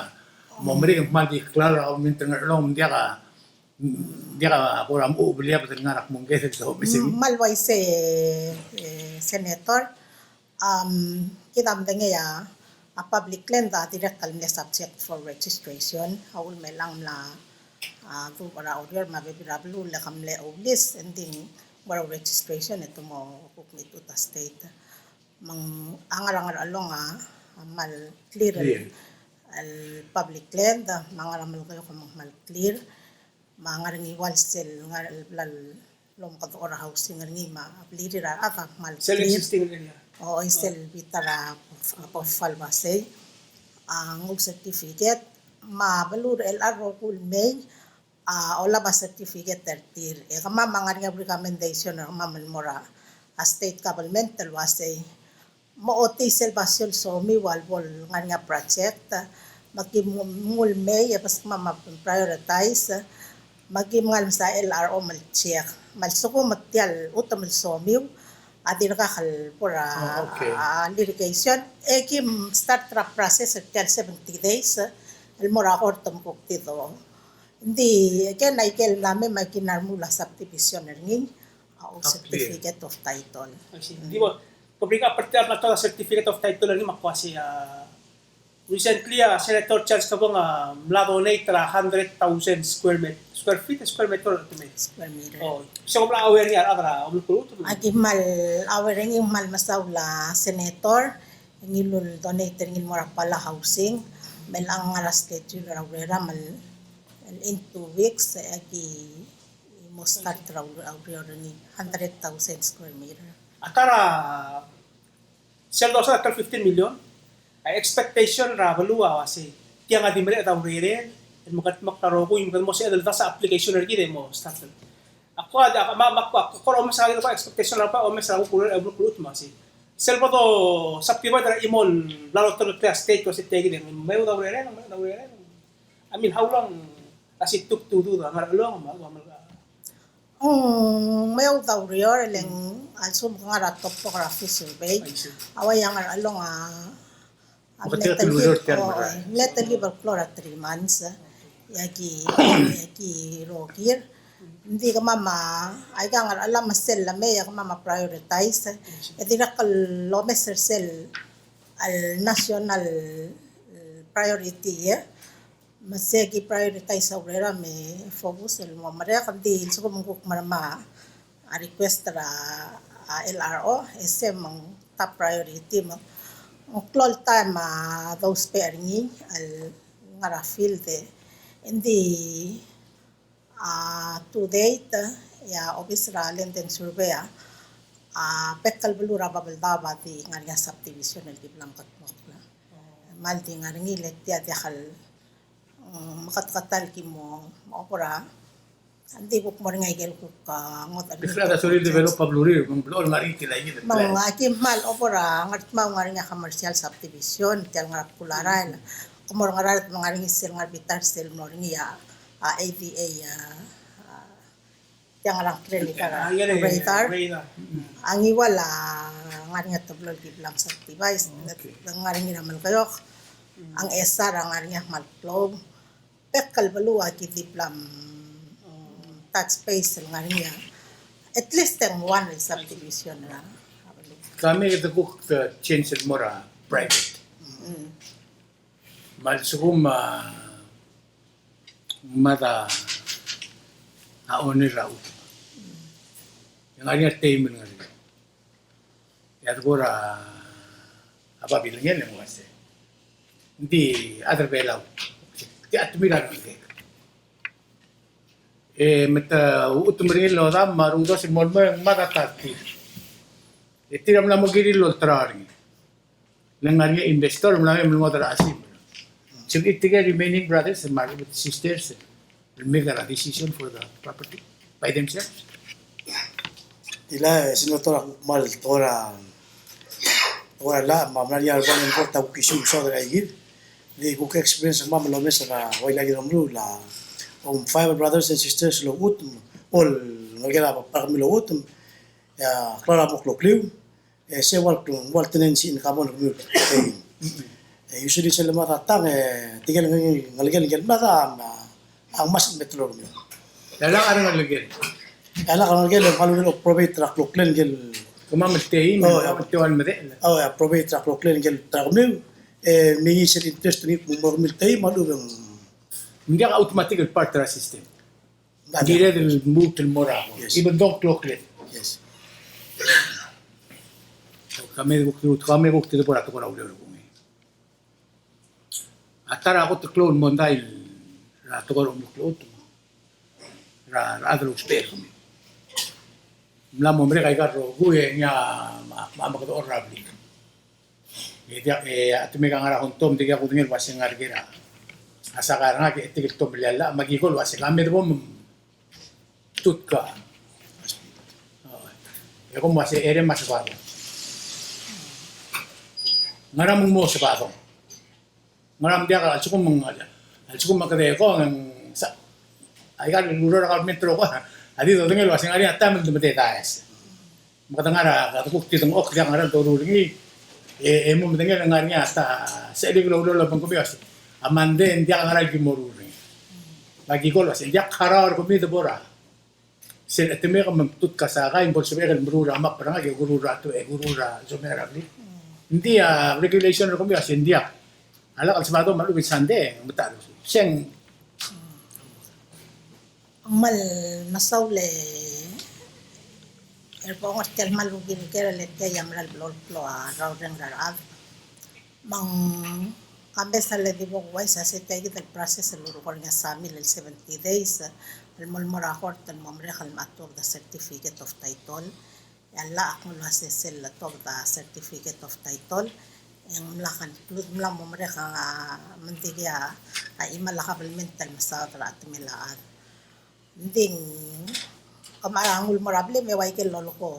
mo meringel, kmal di klalo er a government er a Ngerchelong, ng diak a, ng diak a kora mo belliabed el ngar er a kmo ng kede omes er ngii. Kmal uaisei, e, Senator. Am, kid a medengei a, a public land a dirrek el mle subject for registration, a uchul me chelechang mla, a, dubech er a ureor me a bebil er a beluu el ke mle oulease, e ng di ng mo er a registration e te mo kuk mechitechut a state. Me ng ngar er a Ngerchelong a, a kmal clear el, el public land, me a ngar er a Melekeok me ng kmal clear. Me a ngar er a Ngiwal sel ngar er a bla lomekedechor a housing er ngii me a blirir a rechad a kmal clear. Sel existing area. O, sel bita er a Poffal, uaisei. A, nguu certificate, me a beluu er chelecha el rokui el mei a olab a certificate er tir. E kemam a ngar er ngii a recommendation er kemam el mo er a state government el uaisei. Me ochotii sel basio el somiu a lebo el ngar er ngii a project, me ki mo, mo mei e beskemam a prioritize, me ki mngai el msa L R O me le check. Me a lsekum e tia el chutem el somiu a dirkak el bo er a, oh, okay, a litigation, e ki start er a process er tia el seventy days el mo er a court me kuk di do. Ng di, again, aike el mla mei me aki mla remuul a subdivision er ngii, a, certificate of title. I see. Di bo, ko bring up er tia el mla ta er a certificate of title er ngii me ak uaisei, a, recently, a, Senator Charles Kebong a mla donate er a hundred thousand square met-, square feet, square meter, square meter. Oh, se kom mla aware er ngii a rechad er a omelekoi el chutem? Aki kmal aware er ngii, kmal mesaul a Senator, ngii el donate er ngii el mo er a Palau Housing, me chelechang a ngar er a schedule er a urerem el, el in two weeks, e aki mo start er a ure-, a ureor er ngii, hundred thousand square meter. A ta er a sel dosa er a fifteen million, a expectation er a beluu a uaisei, tiang a di mereched a urerel el mekedmokl a rokui, me kede mo sebeched el dasa application er kid e mo start. Ak kora, ak, me, me ak kora, ak kora omes a kid el kora expectation er a kora omes er a kuk urerel el beluu el chutem me sei. Sel bo do subdivide er a chimo el bla loterkeklii a state el uaisei tia kid e ng meoud a urerel, meoud a urerel. I mean, how long does it took to do that? Ngar er a Ngerchelong me a, me a, me a. Mm, meoud a ureor, e le ng a lsekum ke ngar er a topography survey. I see. A uai a Ngerchelong a, a mle telkib, o, mle telkib el klou er a three months, e aki, e aki rokir. Ng di kemam a, aika a Ngerchelong me sel lemei e kemam a prioritize, e dirrek el omes er sel, el national priority, e. Me se ki prioritize a urerem e focus el mo merek, ng di lsekum ng kuk merem a request er a, a, L R O, e se me ng top priority me ng klou el taem a dousbech er ngii el ngar er a field e. Ng di, a, to date, e a obis er a Land and Survey a, a, bek el beluu er a Babeldaob a di ngar er ngii a subdivision el di bla meketmokl. Me ng di ngar er ngii le tia diak el, mm, meketeketang el ki mo, mo obo er a Ng di kuk mo er ngii a ikel kuk, a, ngodech er ngii. Before a sorir el develop a belurir, me ng blechoel ngar er ngii tia el ikel. Me ng plan. Aki kmal obo er a Ngardmau ngar er ngii a commercial subdivision, tia el ngar er a Bkul a rael. Ke mo er a Ngaraard me ng ngar er ngii sel ngar er a bita er sel mo er ngii a, a, A D A, a, a, tia el ngar er a ngklel el, a, radar. Radar. A Ngiwal a ngar er ngii a teblo el ki bla msubdivide. Okay. Ngar er ngii er a Melekeok. A Ngchesar a ngar er ngii a kmal klou. Bek el beluu a ki di bla, mm, touch base el ngar er ngii a. At least e ng one el subdivision er a beluu. Ka me kede kuk, e, change el mo er a private. Mm. Me a lsekum a mad a, a owner er a chutem. E ng ngar er ngii a teim el ngar er ngii. E a debo er a babilngel e ng uase, ng di chad er a Belau. Tia a temir a rengelekel. E me te chutem er ngii el odam me a rengdos el mo lmo e ng mad a ta er tir. E tir a mla mo kirir el olterau er ngii. Le ng ngar er ngii a investor, mla me mlengodech er a chesimer. Sel tirke el remaining brothers me a sisters el make a decision for the property by themselves. Di le, e, Senator, a kmal tekoi er a, tekoi er a llach, me a mla er ngii a lebo el kuk issue sort er a ikid. Di kuk experience me a mlo mes er a ua ikid el omeruul a, om, five brothers and sisters el ochutem, ol ngelekel a bar kemiu el ochutem, e a klalo a mo klokliu, e se ua el, ua el tenancy in common er kemiu. E usually sel lemad a tang, e tirke el ngelekel, ngelekel a mad a, a ngmasech el metelor kemiu. E a lak a rengelekel. E a lak a rengelekel, e kmal ungil el probate er a kloklel ngike el. Kemam el teim, oh, kemam el teua el medechel. Oh, yeah, probate er a kloklel ngike el ta er kemiu. E mengiis el interest er ngii el mo er kemiu el teim, me a lechub e ng. Ng diak a automatic el part er a system. Ng kired el lmuut el mo er a. Yes. Even though kloklel. Yes. Ka me kuk, ka me kuk di bo er a tekoi er a ureor el kmo. A ta er a kot el klou el mondai er a tekoi er a omeklechut er a, er a rechad el ousbech er kemiu. Ng mla mo merek aika el rokui e ngii a, me a, me a mekedechor er a blik. E diak, e, a temel a ngar er a honto me tirke a kudengei el uase ng ngar er ker a sakai er ngak e tirke el tomellii a llach, me aki ko el uase ka me debo me tutka. E kom uase, e, er a me a Sebadong. Ngera me ng mo Sebadong? Ngera me ng diak a lsekum ng, a lsekum a kede ko ng sa, aika el ureor er a government el rokui a di dodengei el uase ng ngar er ngii a taem el de mededaes. Me kede ngar er a, kede kuk di dengchokl, diak a ngera el doruul er ngii, e, e mo medengei el ngar er ngii a ta, sel ikel oureor el obengkemiu a se, a Monday e ng diak a ngera el ki mo ruul er ngii. Me aki ko el uase, ng diak a harau er kemiu de bo er a sel chetemek me ng tutka sakai, ng bo lsebechek el meruul er a map er ngak e kuruul er a tu, e kuruul er a somei er a blik. Ng di a regulation er kemiu a se ng diak. A lak el Sebadong me a lechub e ng Sunday, ng metacherbesul. Se ng Ng kmal mesaul e er a bo er tia el kmal rokui el ker el tia a mera el blo el klou a rraureng er a rechad. Me ng kambes a le di bo kuuchais a se tia kid el process el lureko er ngii a samil el seventy days el mo el mo er a court el mo merek el me tuobed a certificate of title. E a llach a kmo uase sel tuobed a certificate of title e ng mla conclude, mla mo merek a, me ng di a, a chimal a kabelment el mesaod er a chetemel a chad. Ng di kemam a nguu el mo er a blim e ua ikel lolekoi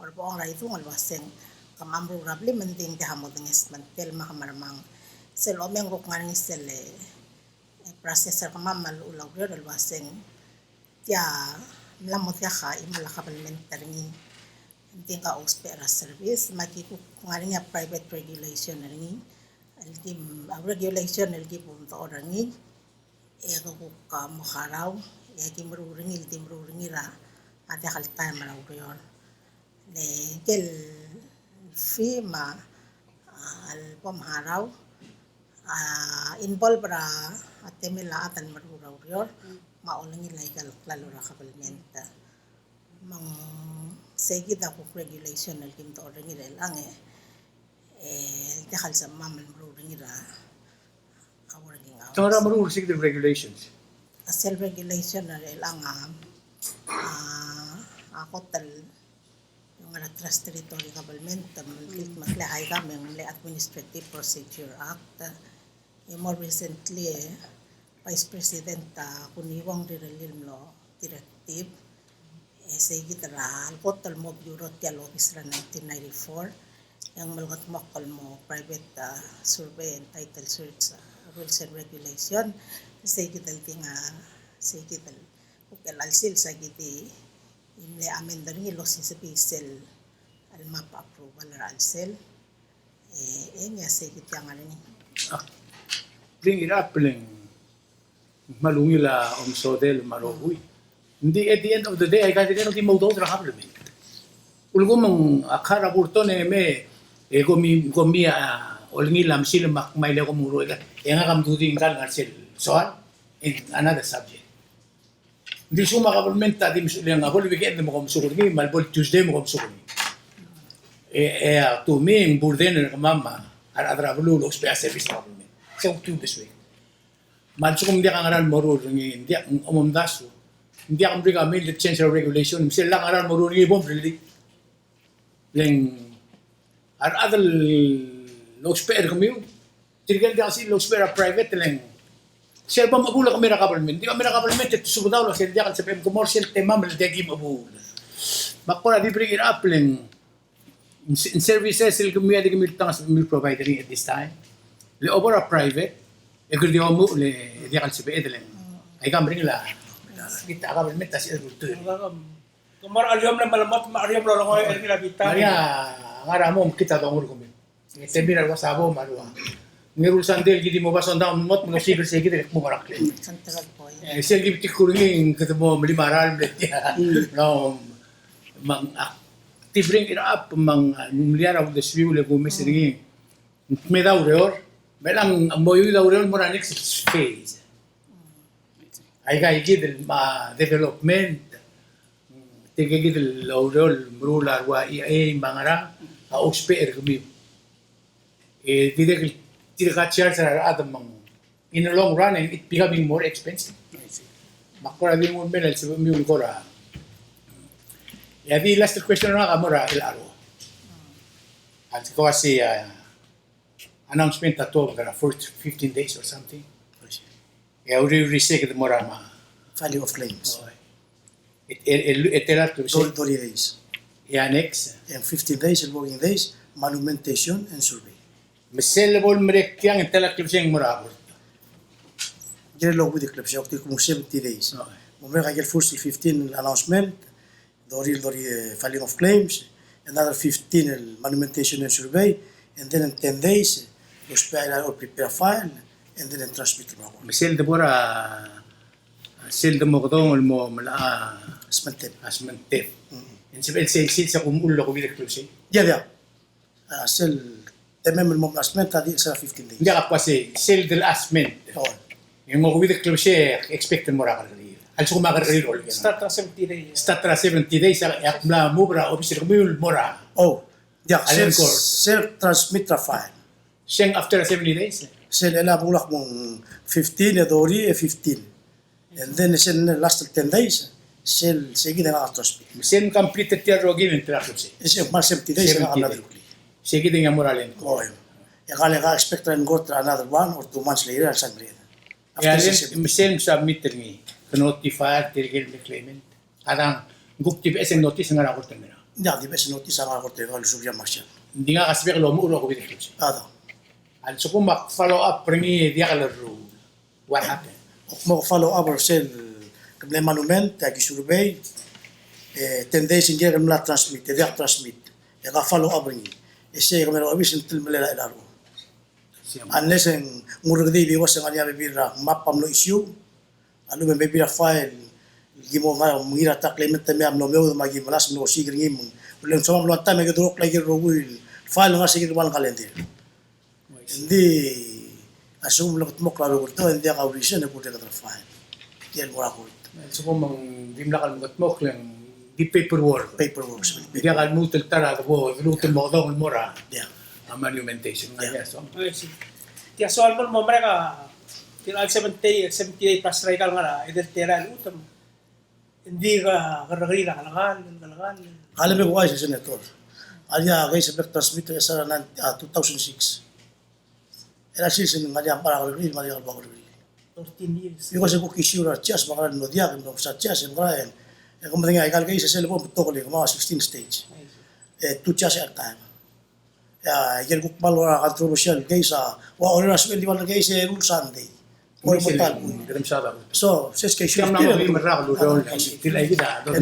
er a bo er a idung el uase ng kemam a meruul er a blim, me ng di ng diak a mo dengesmentel me a kemermang. Sel omeng e ng kuk ngar er ngii sel, e, process er kemam me a llechul a ureor el uase ng tia mla mo diak a chimal a kabelment er ngii. Ng di ng ka ousbech er a service, me aki kuk ngar er ngii a private regulation er ngii. El ki, a regulation el ki bo mdechor er ngii. E ke kuk, a, mo harau, e aki meruul er ngii el di meruul er ngii er a, a diak el taem er a ureor. Le ngike el fee me a, a, el bo mharau a involve er a temel a chad el meruul er a ureor me a olengil aika el klalo er a kabelment. Me ng Seikid a kuk regulation el kim dechor er ngii er chelechang e, e, diak el sebechemam el meruul er ngii er a, a working hours. Te ngar er a meruul er seikid el regulations? A sel regulation er chelechang a, a, a kot el ngar er a Trust Territory Government, me ng mle, me ng mle high government, mle Administrative Procedure Act, e more recently, e, Vice President a Kuniwong Rirellii el mlo directive, e seikid er a kot el mo bureau tia el obis er a nineteen ninety-four, e ng melekedmokl el mo private, a, survey and title search, a, rules and regulation, seikid el di ngar, seikid el, kuk el chelsel seikid e mle amend er ngii el osisebii sel el map approval er a chelsel. E, e ng seikid a ngar er ngii. Ak bring it up el ng kmal ungil a omesodel me a rokui. Ng di at the end of the day, aika kid el di mo udoud er a government. Ulekum ng ak harau a kurton e me, e komi, komi a olengil a mesil me ak mei el kom oureor, e ngak a mdu di ngkal ngar sel soal, in another subject. Ng di lsekum a government a di mesuub el ngar, bo el weekend me kom mesuk er ngii, me a lebo el Tuesday me kom mesuk er ngii. E, e a to me ng burden er kemam a rechad er a beluu el ousbech a service er a government. Se kuk to this way. Me a lsekum ng diak a ngera el moruul er ngii, ng diak, ng omdasu. Ng diak a mle recommend el change er a regulation, me sel lak a ngera el moruul er ngii e bo mrellii. Le ng a rechad el ousbech er kemiu, tirke el diak sel ousbech er a private le ng sel bo mchebuul a kemiu er a government. Di kemiu er a government e te subedau el sel diak el sebechem, ke mo er sel temam el diak ki mchebuul. Me ak kora di bring it up le ng, ng services el kemiu a di kemiu el tang, kemiu el provide er ngii at this time. Le obo er a private, e kede di omuchel e diak el sebeched le ng, aika meringel a, a government a sebeched el ultuil. Ke mo er a cheliom le melemot, me a cheliom el lolengoi er ngii er a bita. Maria, ngar er a mo mekngit a dongur kemiu. E te mei er a ua sabo me a ua. Ngeru el sandei el ki di mo ba sundau el mot, me ng osiik er seikid el kmo ngar er a klem. E sel ki betik er ngii, kede mo melim a ralm el tia. No, me ng ak di bring it up, me ng, a, mliar a uldesuiu el kumes er ngii. Me da ureor, me ng mo iuid a ureor el mo er a next phase. Aika kid el, a, development, tirke kid el oureor el meruul a rua E I A me a ngerang, a ousbech er kemiu. E dirrek el, dirrek a charge er a rechad me ng, in the long run, and it becoming more expensive. Me ak kora di nguu el mei el sebechemiu el kora. E a di last question er ngak a mo er a L R O. A di ko uasei, a, announcement a tuobed er a first fifteen days or something. E a uriul er isei e kede mo er a ma. Filing of claims. Oh, e. E, e, e, e tela el klebesei? Thirty days. E a next? E a fifteen days, el working days, monumentation and survey. Me sel bo lemerek tiang e tela el klebesei e ng mo er a court? Ng kirel el okeuid el klebesei, okeuid el kmo seventy days. Oh. Mo merek a ikel first fifteen announcement, Thirty, thirty, e, filing of claims, another fifteen el monumentation and survey, and then in ten days, e, ousbech a, or prepare a file, and then in transmit el mo er a court. Me sel de bo er a, sel de mo kedong el mo melai a smentep. A smentep. Mm. E ng sebechel sel, sel se a kumuchel el okeuid el klebesei? Yeah, yeah. A, sel temem el mo assessment a di sel fifteen days. Ng diak a kmo se, sel de assessment. Oh. E ng okeuid el klebesei e expect el mo er a kerrekeriil. A lsekum a kerrekeriil el rolel. Start er a seventy days. Start er a seventy days, e ak mla move er a obis er kemiu el mo er a. Oh, diak, sel, sel transmit er a file. Sel after seventy days? Sel el a bo lak mo fifteen, e thirty, e fifteen. And then sel last ten days, sel, se kid a ngar er a transmit. Sel complete tia el rokir e ng tela el klebesei? Sel kmal seventy days, seventy days. Se kid a ngar er a Land Court. Oh, yeah. E kede expect er a Land Court another one or two months later, a lsal mle. E a Land, sel submit er ngii, ke notify er tirke el claimant. A dang, ng kuk di beches el notice a ngar er a court el mei. Ng di beches el notice a ngar er a court el mei, a lsekum a marshal. Ng di ngak a sebechek el omuchel el okeuid el klebesei. A dang. A lsekum ak follow up er ngii e diak lerruul. What happened? Ak mo follow up er sel, ke mle monument, aki survey, e, ten days ng kirek el mla transmit, e diak transmit. E ka follow up er ngii. E sei ke mla obis ng tel mle er a L R O. Siam. Unless e ng urrekedii el biwas e ng ngar er ngii a bebil er a map a mlo issue, a lechub e ng bebil er a file, ki mo ngar, mengiil er a ta el claimant me a mlo meoud me aki melasem el osiik er ngii me ng, ulekum soam el mlo taem e ke durokl a ikel rokui el file el ngar er se kid el one calendar. Ng di a lsekum ng mekedmokl a rokui el tekoi, ng diak a reason e kuk dirrek el file. Tia el mo er a court. A lsekum ng dimlak el mekedmokl e ng Di paperwork. Paperwork. Ng diak a lmuut el ta er a debo, lmuut el mo kedong el mo er a, yeah, a monumentation. Yeah. Yes, so. Tia soal el mo merek a, tia el seventy, seventy-eight plus er a ikal ngar er a edei el telael el chutem. Ng di ka kerrekeriil a kelekall, kelekall. A lebo el uaisei, Senator. A ia, case a bek el transmit er a S R er a, a, two thousand six. Er a sils e ng ngar er ngii a mla kerrekeriil, me a lak el bo kerrekeriil. Thirteen years. Because e kuk issue er a charge, me a ngera el mlo diak, e mlo sa charge, e me a ngera, e, e ke medengei a ikal case a sel bo betok el, kemam a sixteen states. E two charge at a time. E a ikel kuk kmal ua controversial case a, ua orrenges a sebechel el di ua case e rules a Sunday. Oi, mo tal. So, sel case a, ng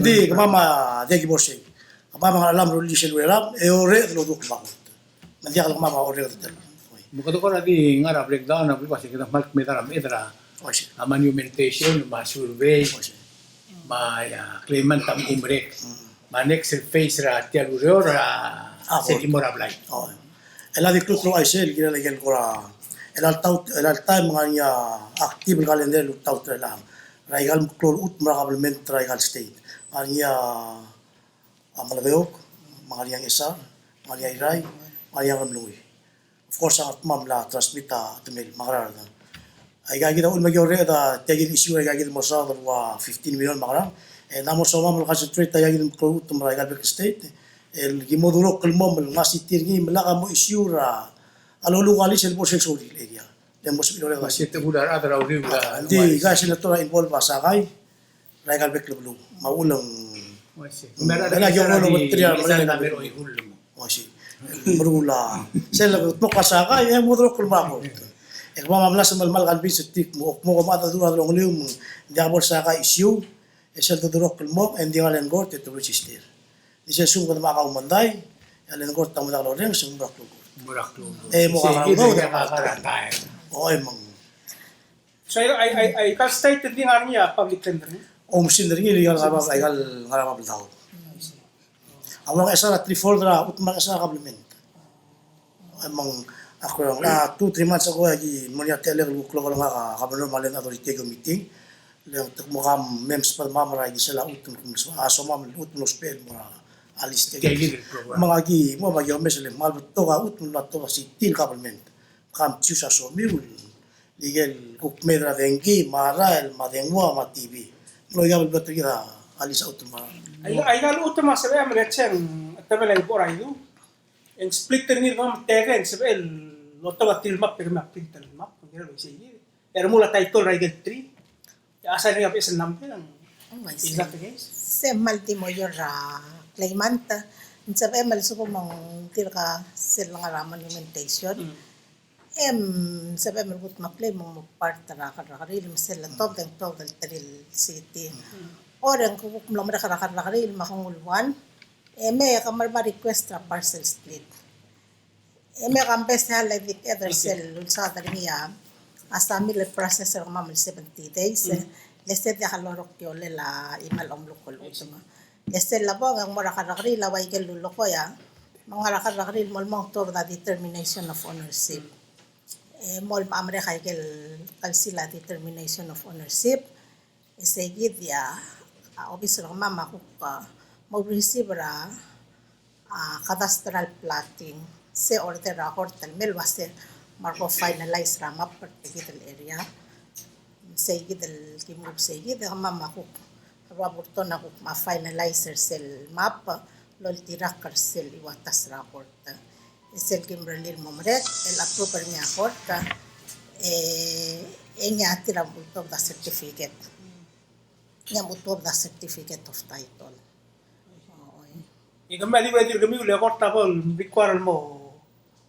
di kemam a diak ki bo sei. Kemam a ngar er a lam el release el ureram, e orreched el oduch el bangkot. Me ng diak el kemam a orreched el. Me kede kora di ngar er a breakdown a belkul a se kede kmal kmedar a mechedar a monumentation, me a survey, me a, ia, claimant a mchumerek. Me a next phase er tia el ureor a, a, se di mo er a blai. Oi. El a di klou el uaisei el kirel a ikel kora, el a le taut, el a le taem me ng ngar er ngii a active el calendar el ultaut er a, er a ikal meklou el chutem er a government er a ikal state. Ng ngar er ngii a a Melekeok, me a Ngeriang Esar, me a Ngeriang Irrai, me a Ngeriang Remengelui. Of course, a Ngerkemam a mla transmit a temel me a Ngaraard. Aika kid a uchul me ki orreched a tia kid el issue, aika kid el mo saod el ua fifteen million me a Ngaraard. E ng mo somam el concentrate aika kid el meklou el chutem er aika el bek el state. El ki mo durokl el mo el ngar er a city er ngii me lak a mo issue er a loluk a lease el bo er sel sorir el area. Le mo sebechir el orreked a city. Te bula er a rechad er a uriul. Ng di, aika sel letter a involve a Sakai er aika el bek el beluu. Me a uchul e ng, me a uchul e ng meruul a, sel letter a Sakai e mo durokl el mo er a court. E kemam a mla sebechel el kmal convince er tir el kmo, kmo kemam a dechor er a delongelii me ng diak bo el Sakai issue, e sel dedurokl el mo, e ng di ngar er a Land Court e te register. Di sel lsekum kede mla kau mondai, e a Land Court a mo diak lorrenges, e ng mo er a klou el court. Mo er a klou el court. E mo er a klou el court. Oi, me ng So, ai, ai, ai, ai, ikal state e ng di ngar er ngii a public tender, e? Oumesingd er ngii el ikal ngar er a, ikal ngar er a Babeldaob. A Ngeriang Esar a three-fourth er a chutem er a Ngeriang Esar a kabelment. E me ng, a kora, a, two, three months ago, aki mo er ngii a techellek el kuk lokolengak a governor me a land authority e ki meeting. Le te kmo kemam a msubedmam er a ikisel a chutem, a somam el chutem el ousbech el mo er a list. Me ng aki, mo me aki omes el kmal betok a chutem el mla tobed a city el kabelment. Kam choose a somiu el ikel kuk mei er a dengki, me a rael, me a dengua, me a T B. Ng loia el betok er kid a lease a chutem. Ai, aika el chutem a sebechem el echeng, a tebel a ibo er a idu. E ng split er ngii el kemam a tede, e ng sebechel el otobed a tir el map, e kemiu a print el map, ng kirel el uaisei. E remuul a title er a ikel three. E a sign er ngii a beches el number. Is that the case? Se kmal di mo er a claimant, ng sebechem el lsekum ng dirk sel ngar er a monumentation. Mm. E ng sebechem el kutmeklii me ng mo part er a kerrekeriil me sel letobed e ng tobed el terir el city. Or e ng kuk mlo merek er a kerrekeriil me a kengul one, e me ke mla request er a parcel split. E me ke mesa el di kede er sel ulsaod er ngii a, a samil el process er kemam el seventy days, e. Le se diak loroktiolel a imal omluk el chutem. E sel lebong e ng mo er a kerrekeriil a ua ikel lulekoi a, me ng ngar er a kerrekeriil el mo el mo tobed a determination of ownership. E mo el mo merek a ikel council a determination of ownership. E sei kid a, a, obis er kemam a kuk, a, mo receive er a, a, cadastral platting. Se order er a court el mei el ua se me a ko finalize er a map er tia kid el area. Sei kid el ki move sei kid, e kemam a kuk, a Burton a kuk mo finalize er sel map, loltirakl er sel iuatas er a court. E sel kim rullii el mo merek, el approve er ngii a court, e, e ngii a tir a mo tuobed a certificate. Ngii a mo tuobed a certificate of title. Oi. E kemiu a di, di kemiu el court a bo el require el mo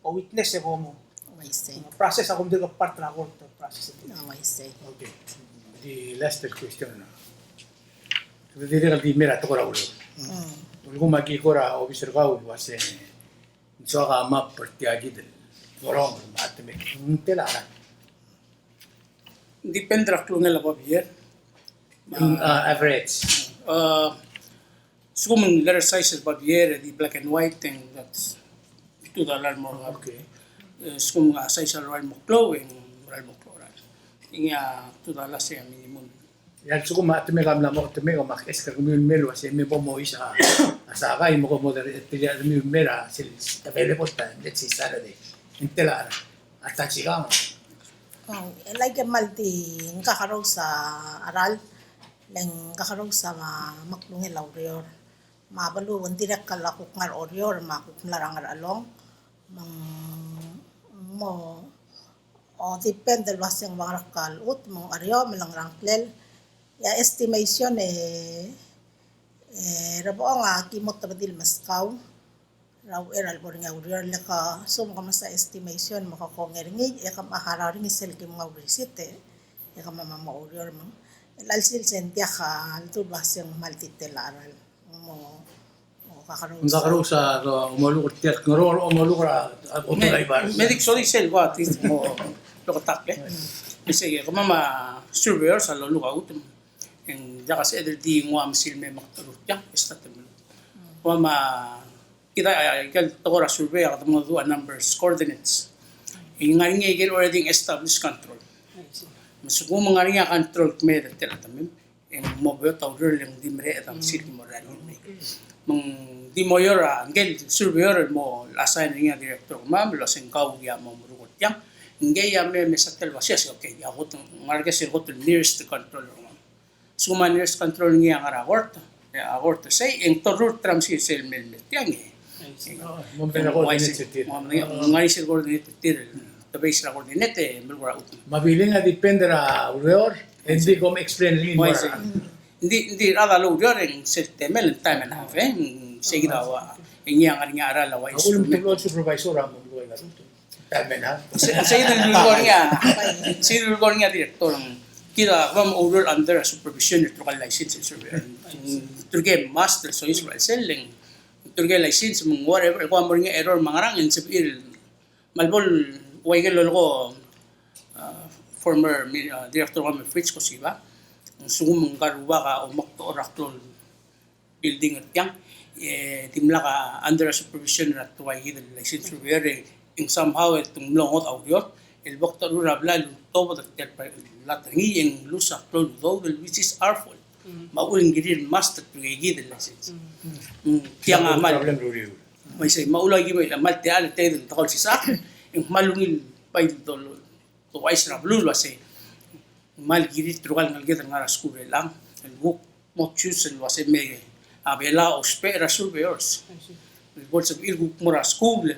witness e bo mo. Uaisei. Process a kom dirk part er a court process. Uaisei. Okay. The last question. Kede dirrek el di mei er a tekoi er a ureor. Mm. Ulekum aki kora obis er kau el ua se ng soak a map er tia kid el ngerang me a temek, ng tela a rang? Depend er a klungel a babier. Mm, uh, average. Uh, sekum ng letter size el babier, e di black and white, and that's two dollar more. Okay. Uh, sekum a size a lorael mo klou, e ng lorael mo klou er a. Ngii a two dollars a minimum. Ia a lsekum a chetemel a mla mo chetemel, me ak ask er kemiu el mei el uase me bo mois a, a sakai me kom mo er tia el mei el mei er a sel available time, let's say Saturday. Ng tela a ta sikang. Oh, el aike el kmal di ng kakerous a cheral, le ng kakerous a meklungel a ureor. Me a beluu ng dirrek el a kuk ngar er a Oreor me a kuk mla er a Ngerchelong. Me ng mo, o, depend el uase ng ua ngera el chutem, me ng cherio, me ng ngerang klel. Ia estimation e, e, rebong a ki mo tebedii el meskau er a uchei er a lebo er ngii a ureor, le ke soam ke mesa estimation me ke kongei er ngii, e ke mla harau er ngii sel kim nguu a receipt, e ke mla mo oureor me ng. Chelecha el sils e ng diak a ledu el uase ng kmal di tela a cheral. Mo, mo kakerous. Ng kakerous a, a, omeluk er tia el ngerung, omeluk er a, a, me, omeluk er a me dik soak sel ua, tis mo, loketakl, e. Me sei, kemam a surveyors a loluk a chutem. Ng diak a sebeched el di nguu a mesil me mekdechor er tiang, e start el meluk. Kemam a, kid a, a, aike el tekoi er a survey a kede mo dua numbers, coordinates. E ng ngar er ngii aike el already established control. Me a lsekum ng ngar er ngii a control el kmeed er tia el chetemem, e ng mo beot a ureor e le ng di mereched a mesil el mo er a ralm. Me ng di mo er a, ngike el surveyor el mo assign er ngii a director er kemam, el uase ng kau a mo merek er tiang. Ngii a me, mesa tia el uase, okay, a kot, ng ngar er ngii sel kot el nearest control er kemam. Lsekum a nearest control er ngii a ngar er a kort, e a kort a sei, e ng torrurt er a mesil sel mei el mei er tiang, e. Mo mei er a coordinate er tir. Mo mei, ng ngar er ngii sel coordinate er tir, te base er a coordinate, e melekoi er a chutem. Me a billing a depend er a ureor, e ng di kom explain er ngii el mo er a. Ng di, ng di a rechad a loureor e ng sel temel, time and a half, e, ng sei kid a ua, e ngii a ngar er ngii a cheral a ua. A ulemuchel el supervisor a mo melekoi er a chutem. Time and a half. Se, sei kid el melekoi er ngii a, sei kid el melekoi er ngii a director, ng kid a kemam a oureor under a supervision er a tirka el license surveyor. Tirke el master, so is right, sel leng. Tirke el license, me ng whatever, kua mo er ngii a error me a ngerang, e ng sebechir el Me a lebo el ua ikel lolekoi, a, former mi-, a, director er kemam el Fritz Kosiba, ng sekum ng ngar er a rubak a omekdechor er a klou el building er tiang, e dimlak a under a supervision er a ua ikid el license surveyor, e ng somehow e te mlo ngodech a ureor, el bo kdecheruul er a blai el ultobed er tia el lat er ngii, e ng lose a klou el udoud el which is our fault. Me a uchul e ng kirir el master er ua ikid el license. Mm, tiang a kmal problem er a ureor. Me sei, me a ua ikid me a kmal techall, techall el tekoi el sisechakl, e ng kmal ungil el bai el dol-, douchais er a beluu el uase ng kmal kirir tirka el ngeleked el ngar er a skuul er chelechang el kuk mo choose el uase me a Belau a ousbech er a surveyors. I see. El bo lsebechir el kuk mo er a skuul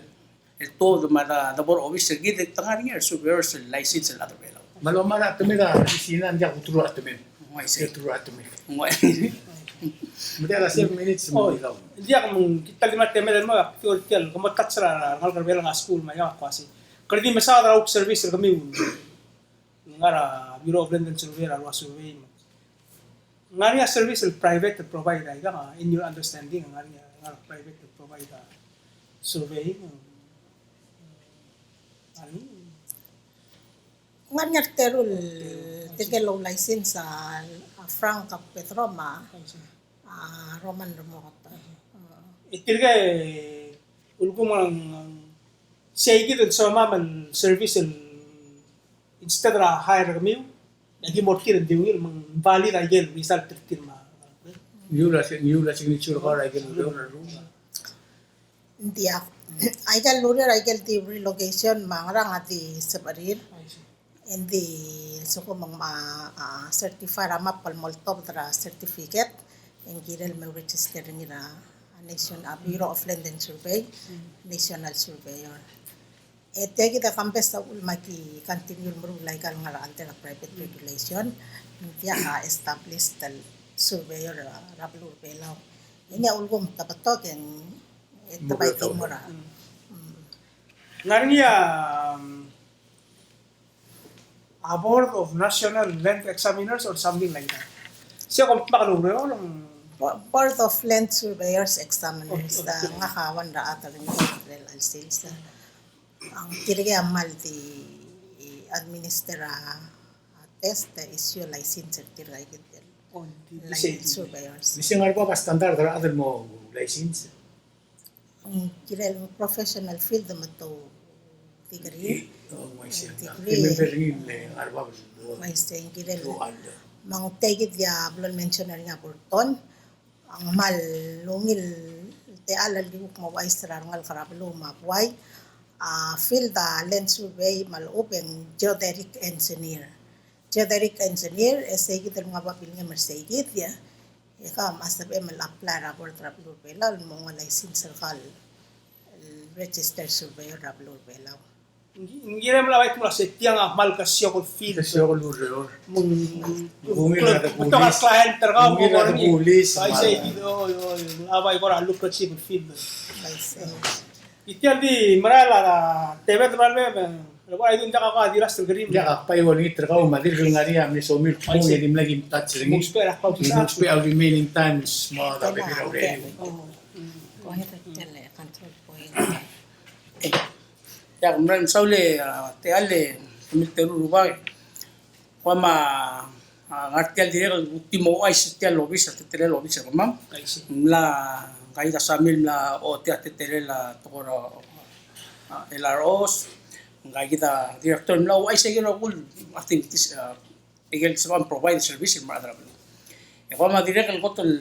el tuobed me a de bo er a obis er kid e te ngar er ngii a surveyors el license el chad er a Belau. Me a lomera a chetemel a Isina, ng diak kuteru a chetemem. Ng uaisei. Kuteru a chetemem. Ng uaisei. Me ng diak a seven minutes. Oh, me ng diak. Ng diak, me ng kid a di mla temel el mo, ak di ua tia el, ke mo touch er a rengalek er a Belau el ngar er a skuul me a iang, ak uase, ke di mesaod er a kuk service er kemiu el ngar er a Bureau of Land and Survey, er a rua survey me. Ng ngar er ngii a service el private el provide a ikang, a, in your understanding, ng ngar er ngii a, ngar er a private el provide a surveying, ng ngar er ngii. Ng ngar er ngii a reteru el, tirke el ou license a, a Frank Pedro me a, a, Roman Remoket. E tirke el ulekum ng sei kid el somam el service el instead er a hire er kemiu, e aki mo er tir e ng di ungil me ng valid a ikel result er tir me a. Ng ungil a, ng ungil a signature er kau er a ikel ureor. Ng diak. A ikel ureor, a ikel di relocation me a ngerang a di sebechir. Ng di lsekum ng mo, a, certify er a map el mo oltobed er a certificate, e ng kirel me register er ngii er a nation, a Bureau of Land and Survey, National Surveyor. E tia kid a kambes a uchul me aki continue el meruul a ikal ngar er a under a private regulation, ng diak a established el surveyor er a beluu er a Belau. E ngii a ulekum te betok e ng, e te bai di mo er a. Mm. Ng ngar er ngii a, um, a Board of National Land Examiners or something like that. Se kom dmak el oureor? Bo-, Board of Land Surveyors Examiners, oh, okay. Ngak a one er a other, ng kirel a sils. Ng tirke a kmal di administer a, a test, issue license er tirka ikid el, oh, di, di license surveyors. Di se ngar er a bab a standard er a chad el mo license? Ng kirel professional field me te degree. Ng uaisei, ng degree. Ng kirel, Me ng tia kid a blo el mention er ngii a Burton, a kmal ungil el techall el di kuk mo ouchais er a rengalek er a beluu me a buai, a field a land survey me a lechub e ng geodetic engineer. Geodetic engineer, e sei kid el nguu a babilngem er sei kid, e, e kau a sebechem el apply er a board er a beluu er a Belau el mo nguu a license er kau el register surveyor er a beluu er a Belau. Ng kirem el bai kmo se tiang a kmal kesiok el field. Kesiok el ureor. Me ng, ng ungil a de bulis. Client er kau, ungil a de bulis. Ai sei kid, oi, oi, a bai kora lucrative el field. Ai sei. E tia di merael a tebet er a lebo, lebo a idung diak a kuk di last el kerim. Diak a kuk bai olengit er kau me a dirk el ngar er ngii a mle somiu el kmo ng di mle kim touch er ngii. Ng ousbech a remaining times me a da bebil er a ureriu. Go ahead, tell, uh, control point. Ia, kmal mesaul e, a, techall e, kemiu el teru el rubak. Kemam a, a, ngar tia el dirrek el ultimo ouchais er tia el obis, a teletelel a obis er kemam. Mla, ngka kid a Samil mla ochotii a teletelel a tekoi er a, a, L R Os. Ngka kid a director mla ouchais a ikel rokui el activities, a, ikel sebecham el provide service el mo er a rechad er a beluu. E kemam a dirrek el kot el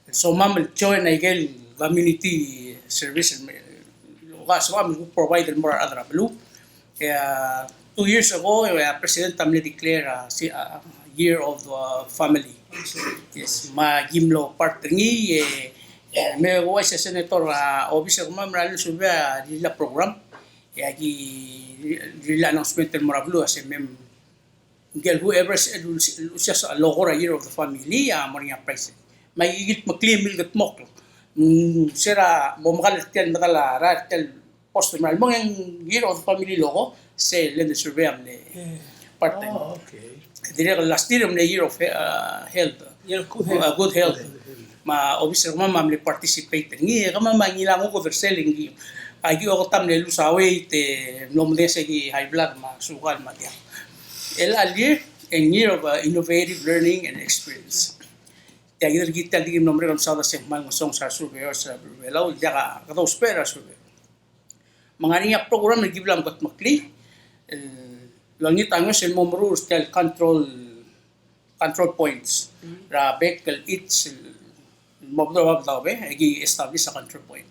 el somam el join a ikel community service el me, el oka sebecham el provide el mo er a rechad er a beluu. E, a, two years ago, e, a president a mle declare a, si, a year of, uh, family. Yes, me aki mlo part er ngii, e, e, me ouchais a senator a obis er kemam er a land survey a rirellii a program. E aki rirellii a announcement el mo er a beluu a se mem Ngike el whoever el, el, el, el, el logo er a Year of the Family a mo er ngii a prize. Me aike el kldmokl, el kldmokl. Mm, se er a bo mkal er tia el medal a rael er tia el poster me a lmong e ng Year of the Family logo, se el Land and Survey a mle part er ngii. Oh, okay. Dirrek el last year a mle Year of He-, uh, Health. Year of Good Health. Uh, Good Health. Good Health. Me a obis er kemam a mle participate er ngii, e kemam a ngilai a nguu kuk er sel ngii. Aki oketam el lose a weight, e, mlo medengei se aki high blood me a sugar me a diak. El chelecha el year, a year of, uh, innovative learning and experience. Tia kid el ki, tia kid el ki mlo merek el mesaod a se ng kmal ngesonges a surveyor er a Belau, el diak a kede ousbech er a surveyor. Me ng ngar er ngii a program el ki bla mkedmeklii, el, el olengit a ngeso el mo meruul er tia el control, control points. Mm. Er a bek el each, el mo bedul a bab el daob, e ki establish a control point.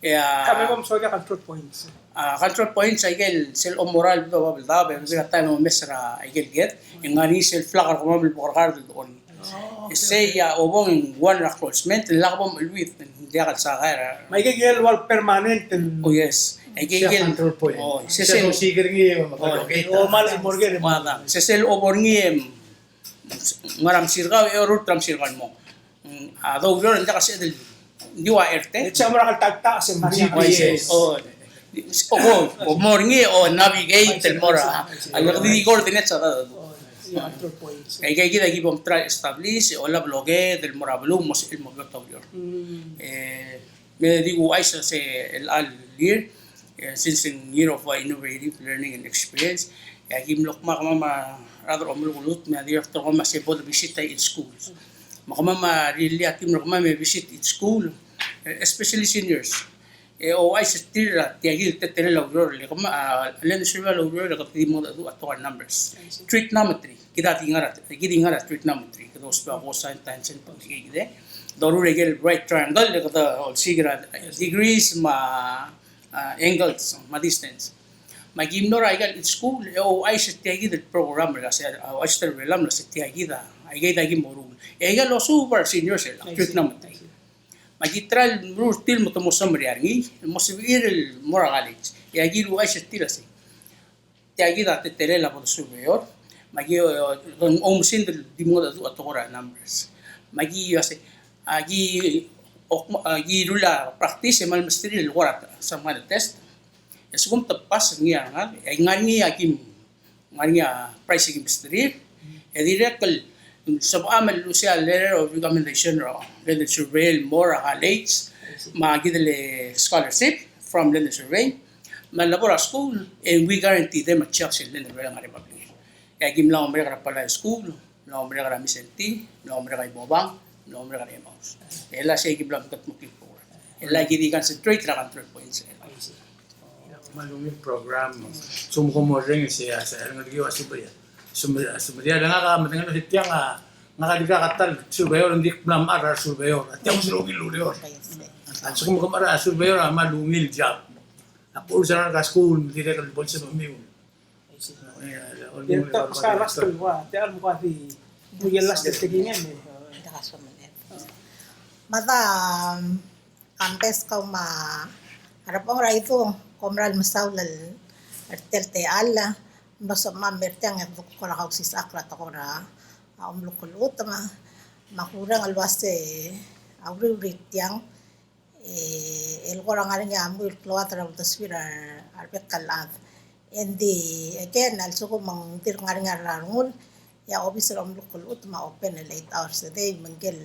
E a... Ka me bo msodii a control points? A control points a ikel sel omorael el bedul a bab el daob, e bebil a taem e omes er a ikel ked, e ng ngar er ngii sel flag er kemam el bo er kau el dechor. Oh, okay. E sei a obong e ng one er a acknowledgement, e lak bo mcheleuid, ng diak el sakai er a... Me aike el ua permanent. Oh, yes. Aike el control point. Oh, se sel osiik er ngii, oh, okay. Oh, mal morgue. Ua da. Se sel obo er ngii e ng ngar er a msirkau, e orurt er a msirkau el mong. Mm, a doureor e ng diak a sebeched el di ua erte. E ng mo er a keltaktaks e ng G P S. Oh, oh, oh, mo er ngii, oh, navigate el mo er a, a le di coordinates a da. Oh, yeah, control points. Aike kid a ki bo mtry el establish, e olab el oked el mo er a beluu, mo sebechel el mo beot a ureor. Mm. E, me di kuuchais a se el chelecha el year, e, since ng year of, uh, innovative learning and experience, e aki mlo kmo kemam a rechad er a omelulut me a director er kemam a se bo de visit a each school. Me kemam a rirellii a team er kemam e visit each school, e, especially seniors. E ouchais er tir er tia kid el teletelel a ureor, le kemam a, a Land and Survey a ureor e kede di mengedecheduch a tekoi er a numbers. I see. Trigonometry, kid a di ngar er a, kid a di ngar er a trigonometry, kede ousbech a cosine, tangent, me aike kid. Doruul a ikel right triangle, e kede olsiik er a degrees me a, a, angles, me a distance. Me aki mlo er a ikel school, e ouchais er tia kid el program, el se, ouchais er a ureor el se tia kid a, aike kid a ki meruul. E aike el osuub er a seniors el, I see, trigonometry. Me aki try el meruul er tir el mo te mo summary er ngii, el mo sebechir el mo er a college. E aki ouchais er tir a se tia kid a teletelel a bo de surveyor, me aki, e, ng oumesingd el di mengedecheduch a tekoi er a numbers. Me aki, e, se, aki, ok, aki rullii a practice e kmal mesterir el kora some kind of test. E a lsekum te pass er ngii a rengalek, e ng ngar er ngii a kim, ng ngar er ngii a prize e kim mesterir. E dirrek el sebecham el luchesii a letter of recommendation er a Land and Survey el mo er a college, me a kid el scholarship from Land and Survey. Me a lebo er a school, e we guarantee them a job sel Land and Survey el ngar er a babilngel. E aki mla mo merek er a Palau High School, mla mo merek er a Mindszenty, mla mo merek er a Ibobang, mla mo merek er a Emmaus. E le sei ki bla mkedmeklii el program. E le ki di concentrate er a control points. Kmal ungil program. Sum ko mo reng se a, se a rengalek a subeia. Sum-, sumedial, ngak a medengei el uasei tiang a, ngak a dirkak a ta el surveyor, ng di kmal mechar a surveyor. A tiang a sel ungil el ureor. A lsekum ke mechar a surveyor a kmal ungil job. A bo er sel ngar er a skuul, me dirrek el bo lsebechemiu. Director, last el ua, tia el mo kuk di, mo el last el tekingem. Mada, um, Kambes, kau me a Rebong er a Idung, kom kmal mesaul er tia el techall, mlo sebechemam el mer tiang e kuk kora kausisechakl er a tekoi er a, a, omeluk el chutem, me a kureng el uase a uriul er tiang, e, el kora ngar er ngii a mui el klou el uldesuir a rebek el chad. Engdi, again, a lsekum ng dirk ngar er ngii a rengul, e a obis er a omeluk el chutem a open el eight hours a day, me ngike el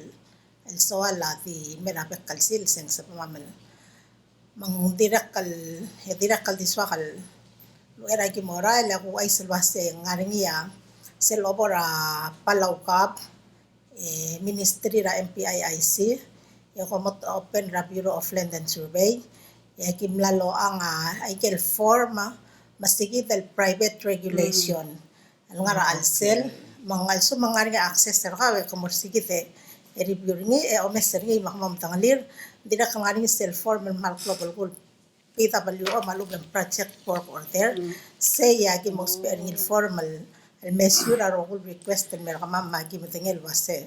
el soal a di mer a bek el sils e ng sebechemam el. Me ng dirrek el, e dirrek el di soak el uchei er a ki mo er a, e le kuuchais el uase ng ngar er ngii a sel obo er a Palau Gov, e, Ministry er a M P I I C, e kom mo open er a Bureau of Land and Survey, e aki mla locha a, aike el form, me se kid el private regulation. El ngar er a chelsel, me ng a lsekum ng ngar er ngii a access er kau e ke mo er se kid e review er ngii, e omes er ngii me ke mo medengelii, dirrek el ngar er ngii sel form el kmal klou el kuk P W O me a lechub e ng project work order, sei a ki mo ousbech er ngii el form el, el measure a rokui el request el mer kemam me aki medengei el uase.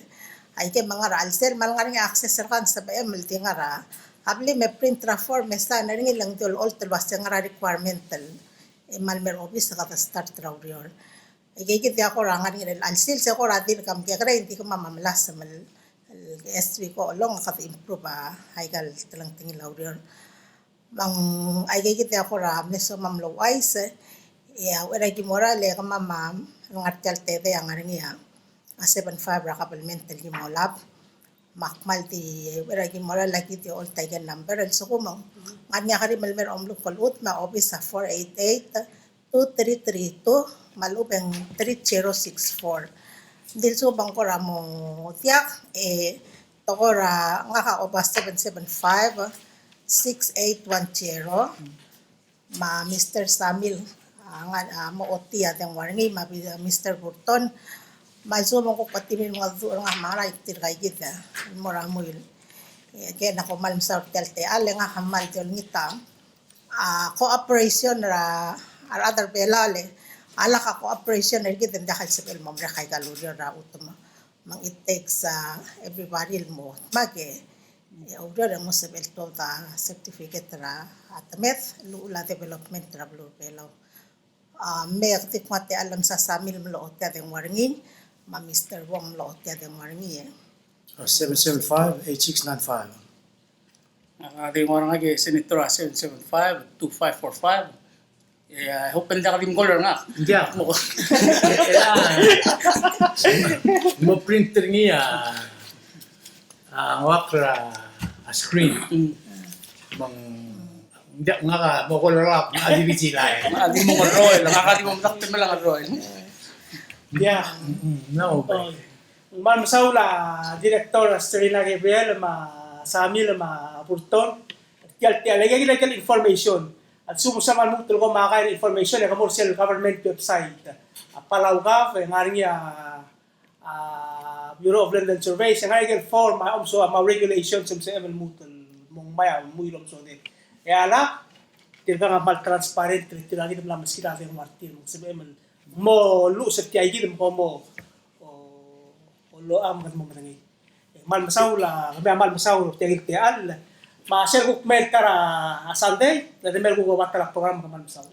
Aike me ng ngar er a chelsel, me a lengar er ngii a access er kau e ng sebechem el di ngar er a, a blim e print er a form e sign er ngii, le ng di olecholt el uase ng ngar er a requirement el e kmal mer a obis e kede start er a ureor. Aike kid a kora ngar er ngii er a chelsel, se kora dirk a mekekerei, ng di kemam a melasem el, el as we go along e kede improve a, aika el telengtengil a ureor. Me ng aike kid a kora mle soam el ouchais, e a uchei er a ki mo er a, le kemam a lengar er tia el tedei a ngar er ngii a, a seven five er a kabelment el ki mo olab. Me ak kmal di, uchei er a ki mo er a, le aki di olecholt aike el number, el lsekum ng ngar er ngii a kerim el mer a omeluk el chutem, me a obis a four eight eight, two three three two, me a lechub e ng three zero six four. Ng di lsekum ng kora mo diak, e, te kora ngak a oba seven seven five, six eight one zero. Me a Mister Samil, a, ngar, a, mo ochotii a dengua er ngii, me a bi-, Mister Burton, me a lsekum ng kuk betik el mengedecheduch er ngak me a ngar er a tirka ikid el mo er a mui. E, ke, ng kmal mesaul er tia el techall, e ngak a kmal di olengit a, a, cooperation er a, a rechad er a Belau, le a lak a cooperation er kid e ng diak el sebechel el mo merek aika el ureor er a chutem. Me ng it takes, uh, everybody el mo dmak e, e oureor e ng mo sebechel el tuobed a certificate er a, a temed, llechul a development er a beluu er a Belau. A, me ak di kuk nguu a techall el msa Samil el mlo ochotii a dengua er ngii, me a Mister Wong el mlo ochotii a dengua er ngii, e. A, seven seven five, eight six nine five. A, dengua er ngak e Senator a seven seven five, two five four five. E, I hope ng diak di mcall er ngak. Ng diak. Mo. E, a, mo print er ngii a, a, ngak er a, a screen. Mm. Me ng diak, ngak a mo call er ngak, a di busy line. A di mo call er ngak, a di mo medakt me a call er ngak. Ng diak. Mm, no. Oh. Ng kmal mesaul a Director Serina Gabriel, me a Samil, me a Burton. Tia el, tia el, tia el information. A lsekum ng soam el lmuut el kom a kai el information, e ke mo er sel government website. A Palau Gov, e ngar er ngii a, a, Bureau of Land and Survey, e ngar er ngii a form, a, omso, a, me a regulation, se, sebechem el lmuut el mo ngmai a mui el omsodel. E a lak, tirka a kmal transparent, tirka kid a mla meskid a dengua er tir, sebechem el mo lluches er tia kid, me kom mo, o, o locha me kede mo medengei. E kmal mesaul a, kemiu a kmal mesaul er tia el techall. Me a sel kuk mei er a Sunday, le de mei el kuk oba ta el program, kmal mesaul.